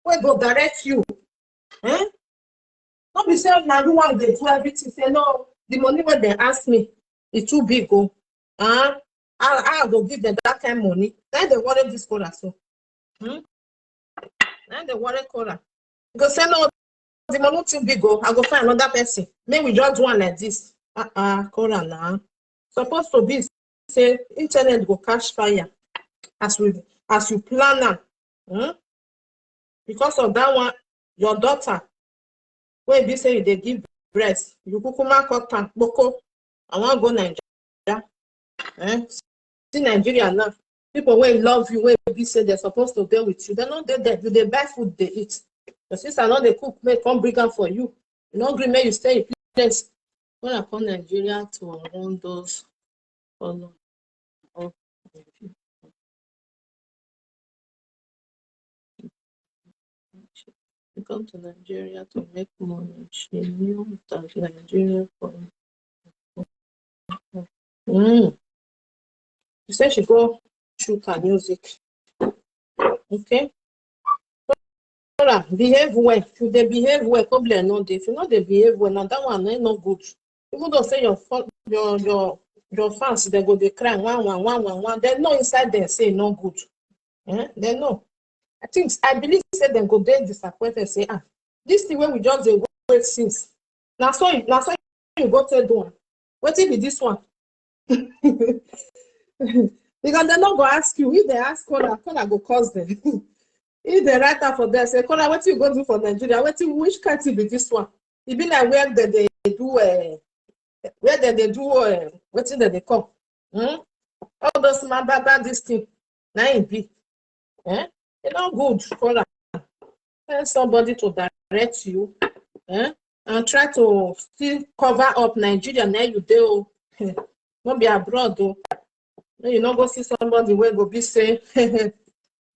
wey go direct you. Eh? No be say na you wan dey do everything. Say, "No, the money wey dem ask me, e too big o. Ah, I, I go give them that kind money." Na dem worry this Kola so. Hmm? Na dem worry Kola. You go say, "No, the money too big o. I go find another person. Make we just do am like this." Uh-uh, Kola na. Suppose to be say internet go catch fire as we, as you plan am. Hmm? Because of that one, your daughter, wey be say you dey give breast, you kukuma cut am kpoko. I wan go Nigeria. Eh? See Nigeria now. people wey love you, wey be say they're supposed to be with you, they no dey there. You dey buy food, they eat. Your sister no dey cook, make come bring am for you. You no gree make you stay in place. When I come Nigeria to run those follow up. She come to Nigeria to make money. She knew that Nigeria for. Mm. She said she go shoot her music. Okay. Sarah, behave well. If you dey behave well, problem no dey. If you no dey behave well, na that one eh, no good. Even though say your fo- your your your fans they go dey cry one one one one one, they know inside them say e no good. Eh? They know. I think I believe say dem go dey disappointed say ah, this thing wey we just dey wait since. Na so you- na so you go take do am. Wetin be this one? Because dem no go ask you. If dem ask Kola, Kola go curse dem. If dem write am for there, say Kola, wetin you go do for Nigeria? Wetin which kind thing be this one? E be like where dem dey do uh, where dem dey do uh, wetin dem dey call hmm? All those man bad bad this thing. Na im be. Eh? E no good, Kola. Tell somebody to direct you eh? And try to still cover up Nigeria. Now you dey o. No be abroad o. Make you no go see somebody wey go be say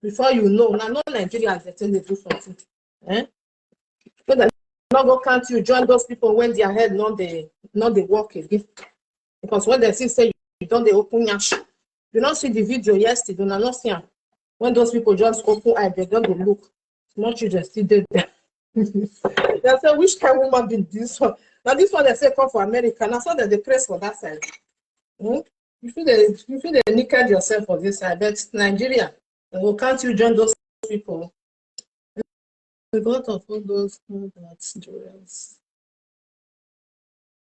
before you know, na no Nigeria dey take dey do something. Eh? So that no go count you join those people when their head no dey no dey work again. Because when they see say you don dey open yansh, you no see the video yesterday, una no see am. When those people just open eye, they don dey look. Small children still dey there. They say, which kind woman be this one? Now this one they say come for America. Now so that they press for that side. Hmm? You feel they you feel they naked yourself for this side, but Nigeria, they will count you join those people. The God of all those who that dress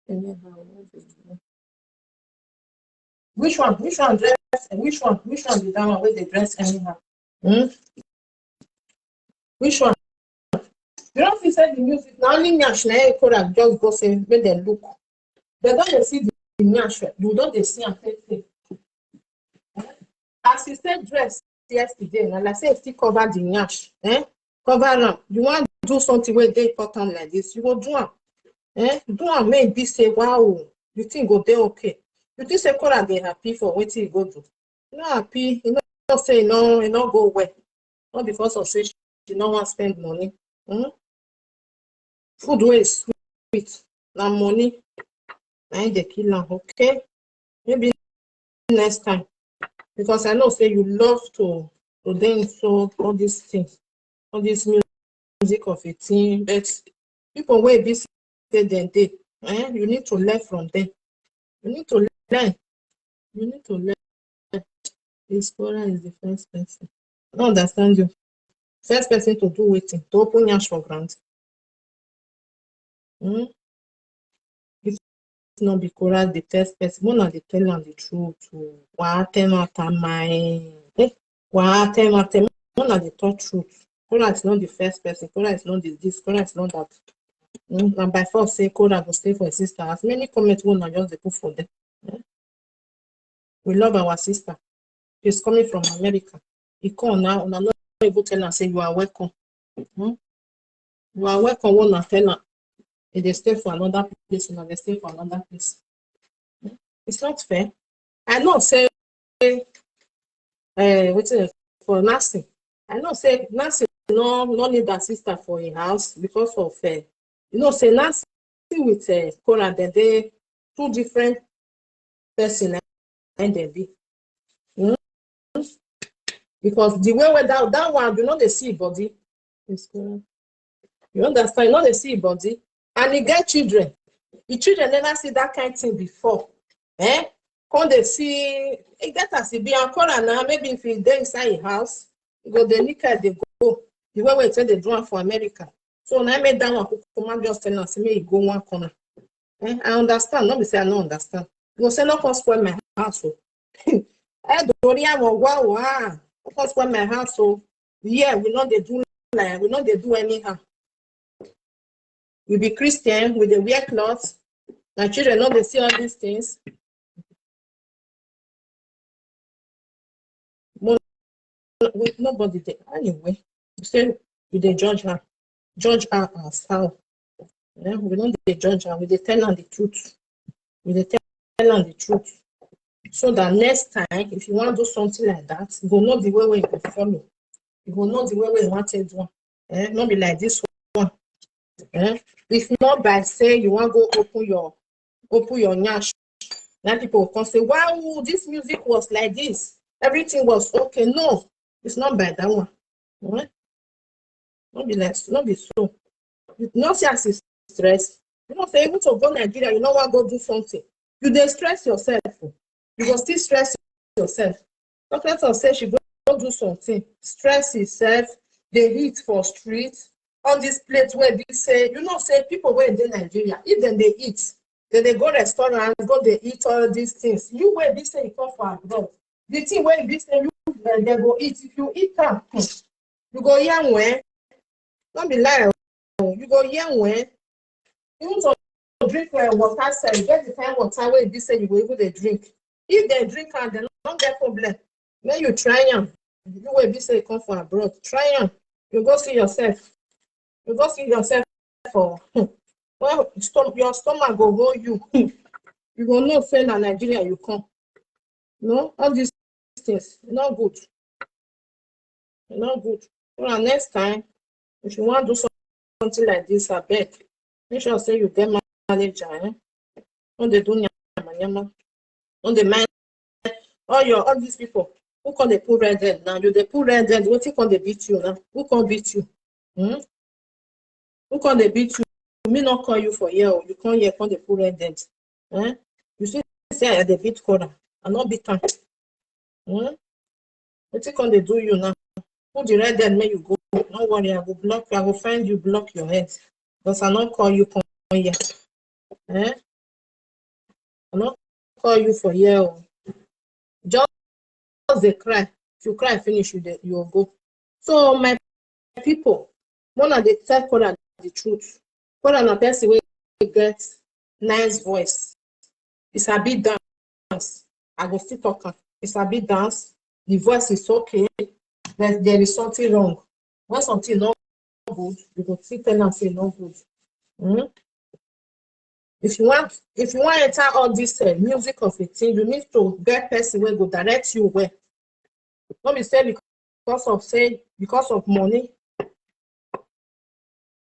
anyhow. Which one? Which one dress? Which one? Which one be that one where they dress anyhow? Hmm? Which one? You don't feel say the music. Now only nyash na e Kola just go say make dem look. They don't dey see the nyash. You don't dey see am take take. As you say dress yesterday, na like say e still cover the nyash. Eh? Cover am. You wan do something wey dey important like this, you go do am. Eh? Do am make e be say wow, you think go dey okay. You think say Kola dey happy for wetin e go do? No happy. You know say e no e no go well. Not because of say she no wan spend money. Hmm? Food wey sweet na money na im dey kill am. Okay, maybe next time because I know say you love to to dey into all these things, all this music of a thing, but people wey be say dem dey, eh, you need to learn from them. You need to learn. You need to learn. Explorer is the first person. I don't understand you. First person to do wetin? To open yash for ground. Hmm? If no be Kola the first person, una dey tell am the truth. Wa tell am my eh? Wa tell am tell una dey talk truth. Kola is not the first person. Kola is not the this. Kola is not that. Mm, and by force say Kola go stay for his sister. As many comments we una just dey put for there. Eh? We love our sister. She's coming from America. He come now, una no even tell am say you are welcome. Hmm? You are welcome, una tell am. If they stay for another place, una dey stay for another place. Hmm? It's not fair. I know say uh, wetin for Nancy. I know say Nancy no no need her sister for im house because of uh, you know say Nancy with uh, Kola dem dey two different person na im dem be. Hmm? Because the way wey that that one you no dey see im body. It's Kola. You understand? You no dey see im body. And e get children. The children never see that kind thing before. Eh? Come dey see e get as e be and Kola now. Maybe if e dey inside im house, e go dey naked dey go. The way wey e take dey do am for America. So na im make that one kukuma just tell am say make e go one corner. Eh? I understand. No be say I no understand. You go say no come spoil my house o. Eh, Doria, wa wa wa. No come spoil my house o. Yeah, we no dey do like we no dey do anyhow. We be Christian, we dey wear cloth. My children no dey see all these things. Mo with nobody there. Anyway, you say you dey judge her. Judge her as how? Eh, we no dey judge her. We dey tell her the truth. We dey tell her the truth. So that next time, if you wan do something like that, you go know the way wey you go follow. You go know the way wey you wan take do am. Eh, no be like this one. Eh? If not by say you wan go open your open your nyash, now people come say, "Wow, this music was like this. Everything was okay." No, it's not by that one. Eh? No be like, no be so. You know, see as e stress. You know, say even to go Nigeria, you no wan go do something. You dey stress yourself. Oh. You go still stress yourself. Doctor say she go do something, stress herself, dey eat for street. All this place wey be say, you know say people wey dey Nigeria, if dem dey eat, dem dey go restaurant, go dey eat all these things. You wey be say you come for abroad, the thing wey be say you dem dem go eat, if you eat am, hmm, you go hear when. No be lie o, you go hear when. Even to drink uh, water sef, get the kind water wey be say you go even dey drink. If dem drink am, dem no get problem. Make you try am. You wey be say you come for abroad, try am. You go see yourself. You go see yourself for well, stom your stomach go hold you. You go know say na Nigeria you come. No, all these things, e no good. E no good. So na next time, if you wan do something like this, abeg, make sure say you get manager. Eh? No dey do yamayama. No dey mind all your all these people who come dey put red head now. You dey put red head. Wetin come dey beat you now? Who come beat you? Hmm? Who come dey beat you? Me no call you for here. Oh. You come here, come dey put red head. Eh? You see say I dey beat Kora. I no beat am. Hmm? Wetin come dey do you now? Put the red head make you go. No worry, I go block you. I go find you, block your head. Because I no call you come here. Eh? I no call you for here. Oh. Just dey cry. If you cry finish, you dey, you go. So my people, una dey tell Kora the truth. Kora na person wey get nice voice. E sabi dance. I go still talk am. E sabi dance. The voice is okay. But there is something wrong. When something no good, you go still tell am say e no good. Hmm? If you want, if you want enter all this uh, music of a thing, you need to get person wey go direct you well. No be say because of say because of money,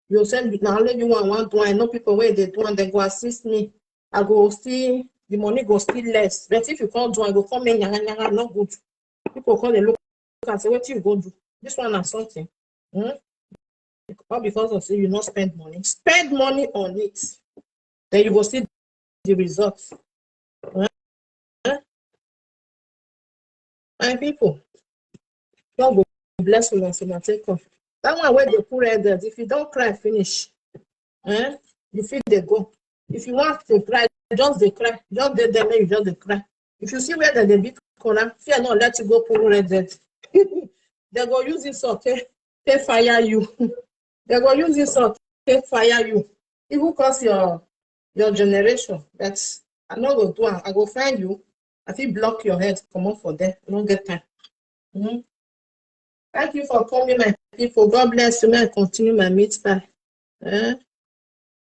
you say na only you wan wan do am. I know people wey dey do am, dem go assist me. I go still, the money go still less. But if you come do am, e go come make nyanga nyanga, no good. People come dey look and say, "Wetin you go do? This one na something." Hmm? All because of say you no spend money. Spend money on it. Then you go see the results. Eh? Eh? My people, God go bless you as una take off. That one wey dey put red head, if you don cry finish, eh, you fit dey go. If you want to cry, just dey cry. Just dey there, make you just dey cry. If you see where dem dey beat Kora, fear not, let you go put red head. Dem go use insult take take fire you. Dem go use insult take fire you. Even cause your your generation. But I no go do am. I go find you. I fit block your head comot for there. I no get time. Mhm. Thank you for coming, my people. God bless you. May I continue my meat pie. Eh?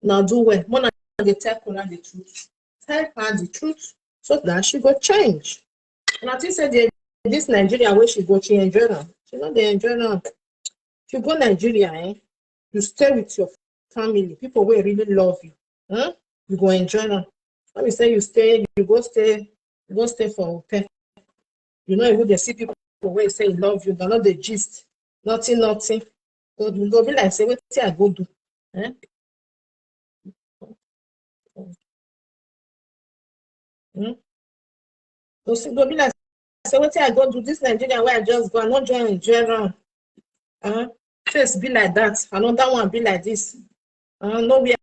Now do well. Una dey tell Kora the truth. Tell her the truth so that she go change. And I think say the, this Nigeria wey she go, she enjoy am. She no dey enjoy am. If you go Nigeria, eh, you stay with your family, people wey really love you. Hmm? You go enjoy am. Let me say you stay, you go stay, you go stay for hotel. You no even dey see people wey say love you, dem no dey gist. Nothing, nothing. Go, go be like say, "Wetin I go do?" Eh? Hmm? Go see, go be like say, "Wetin I go do? This Nigeria wey I just go, I no join enjoy am." Uh, face be like that, another one be like this. Uh, nowhere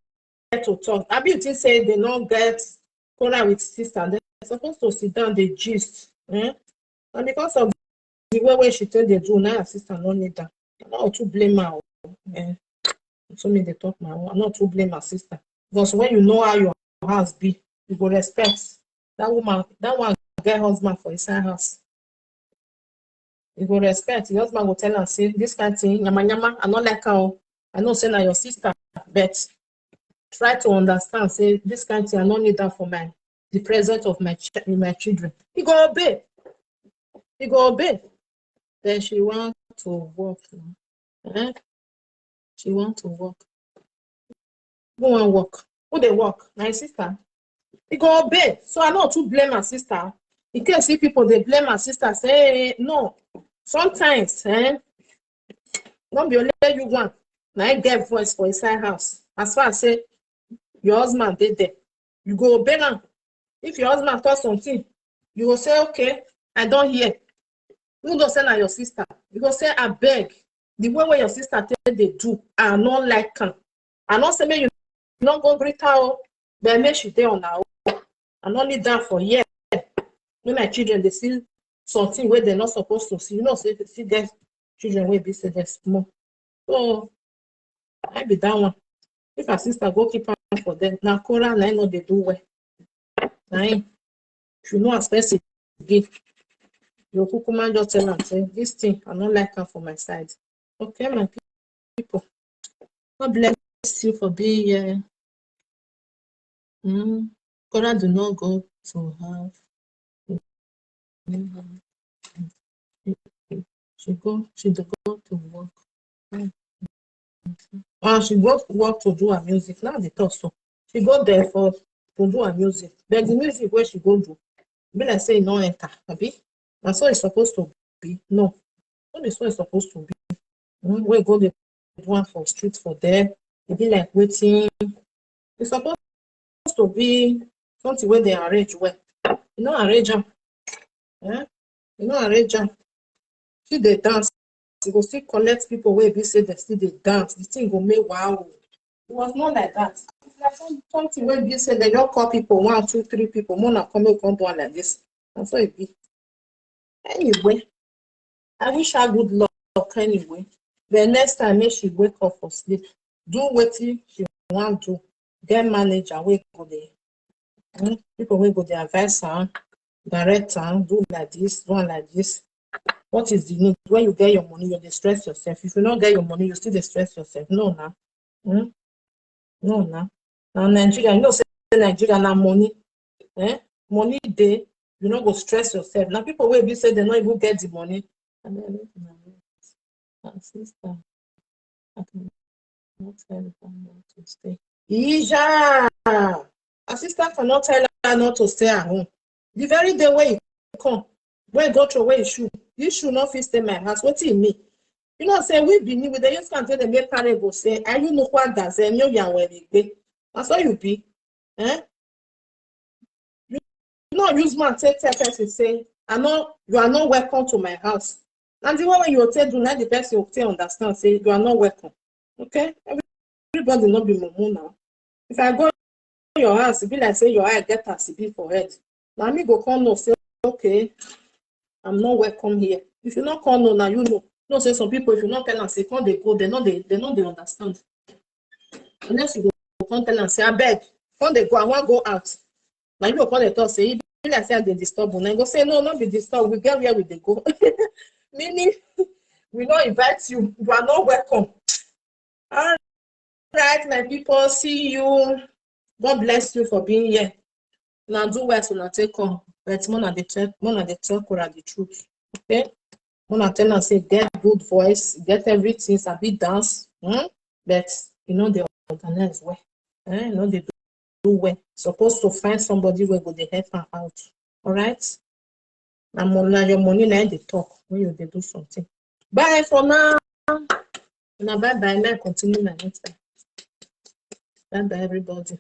to talk. Abi you think say dem no get quarrel with sister? Dem suppose to sit down, dey gist. Eh? And because of the way wey she take dey do, now her sister no need am. I no too blame her. Oh. Eh? So me dey talk my own. I no too blame her sister. Because when you know how your house be, you go respect. That woman, that one get husband for inside house. You go respect. Your husband go tell am say, "This kind thing, yama yama, I no like am o. I know say na your sister, but try to understand say this kind thing, I no need am for my, the presence of my ch-, my children." He go obey. He go obey. Then she want to work now. Eh? She want to work. Who wan work? Who dey work? My sister. He go obey. So I no too blame her sister. In case if people dey blame her sister, say, "Hey, no." Sometimes, eh, no be only you one na im get voice for inside house. As far as say your husband dey there, you go obey am. If your husband talk something, you go say, "Okay, I don hear." Who know say na your sister? You go say, "Abeg, the way wey your sister take dey do, I no like am. I no say make you no go greet her o, but make she dey on her own. I no need am for here." When my children dey see something wey dem no suppose to see, you know say see dem children wey be say dem small. So I be that one. If her sister go keep am for them, na quarrel na im no dey do well. Na im. If you no expect it, give. Your kukuma just tell am say, "This thing, I no like am for my side." Okay, my people. God bless you for being here. Mm. Kora do not go to have. She go, she dey go to work. Ah, she go work to do her music. Now they talk so. She go there for to do her music. But the music where she go do, be like say e no enter, abi? Na so it's supposed to be. No, no be so it's supposed to be. Mm, we go dey do am for street for there. E be like wetin e suppose to be something wey dey arrange well. You no arrange am. Eh? You no arrange am. She dey dance. You go still collect people wey be say dem still dey dance. The thing go make wow. It was not like that. It's like some, something wey be say dem just call people, one, two, three people. Mona come, make come do am like this. And so it be. Anyway, I wish her good luck anyway. But next time, make she wake up for sleep. Do wetin she wan do. Get manager wey go dey, hmm, people wey go dey advise her, direct her, do like this, do am like this. What is the need? When you get your money, you dey stress yourself. If you no get your money, you still dey stress yourself. No na. Hmm? No na. Na Nigeria, you know say Nigeria na money. Eh? Money dey, you no go stress yourself. Na people wey be say dem no even get the money. And then, my sister, I cannot tell her not to stay. Ija! Her sister cannot tell her not to stay at home. The very day wey e come, wey e go throw away e shoe, e shoe no fit stay my house. Wetin e mean? You know say we Benin, we dey use am take dey make parable say, "Ayu nukwa daze, nyo ya were igbe." Na so you be. Eh? You no use mouth take tell person say, "I no, you are not welcome to my house." And the way wey you take do, na the person go take understand say you are not welcome. Okay? Everybody no be mumu now. If I go your house, e be like say your eye get as e be for head. Na me go come know say, "Okay, I'm not welcome here." If you no come know, na you know. Know say some people, if you no tell am say, "Come dey go," they no dey, they no dey understand. Unless you go come tell am say, "Abeg, come dey go, I wan go out." Na you go come dey talk say, "E be like say I dey disturb una." E go say, "No, no be disturb. We get where we dey go." Meaning, we no invite you. You are not welcome. All right, my people, see you. God bless you for being here. Una do well, so una take come. But mona dey tell, mona dey tell Kora the truth. Okay? Mona tell am say get good voice, get everything, sabi dance. Hmm? But you know they organize well. Eh? You know they do well. Supposed to find somebody wey go dey help her out. All right? Na mo-, na your money na dey talk when you dey do something. Bye for now. Una bye bye. Now continue my next time. Bye bye, everybody.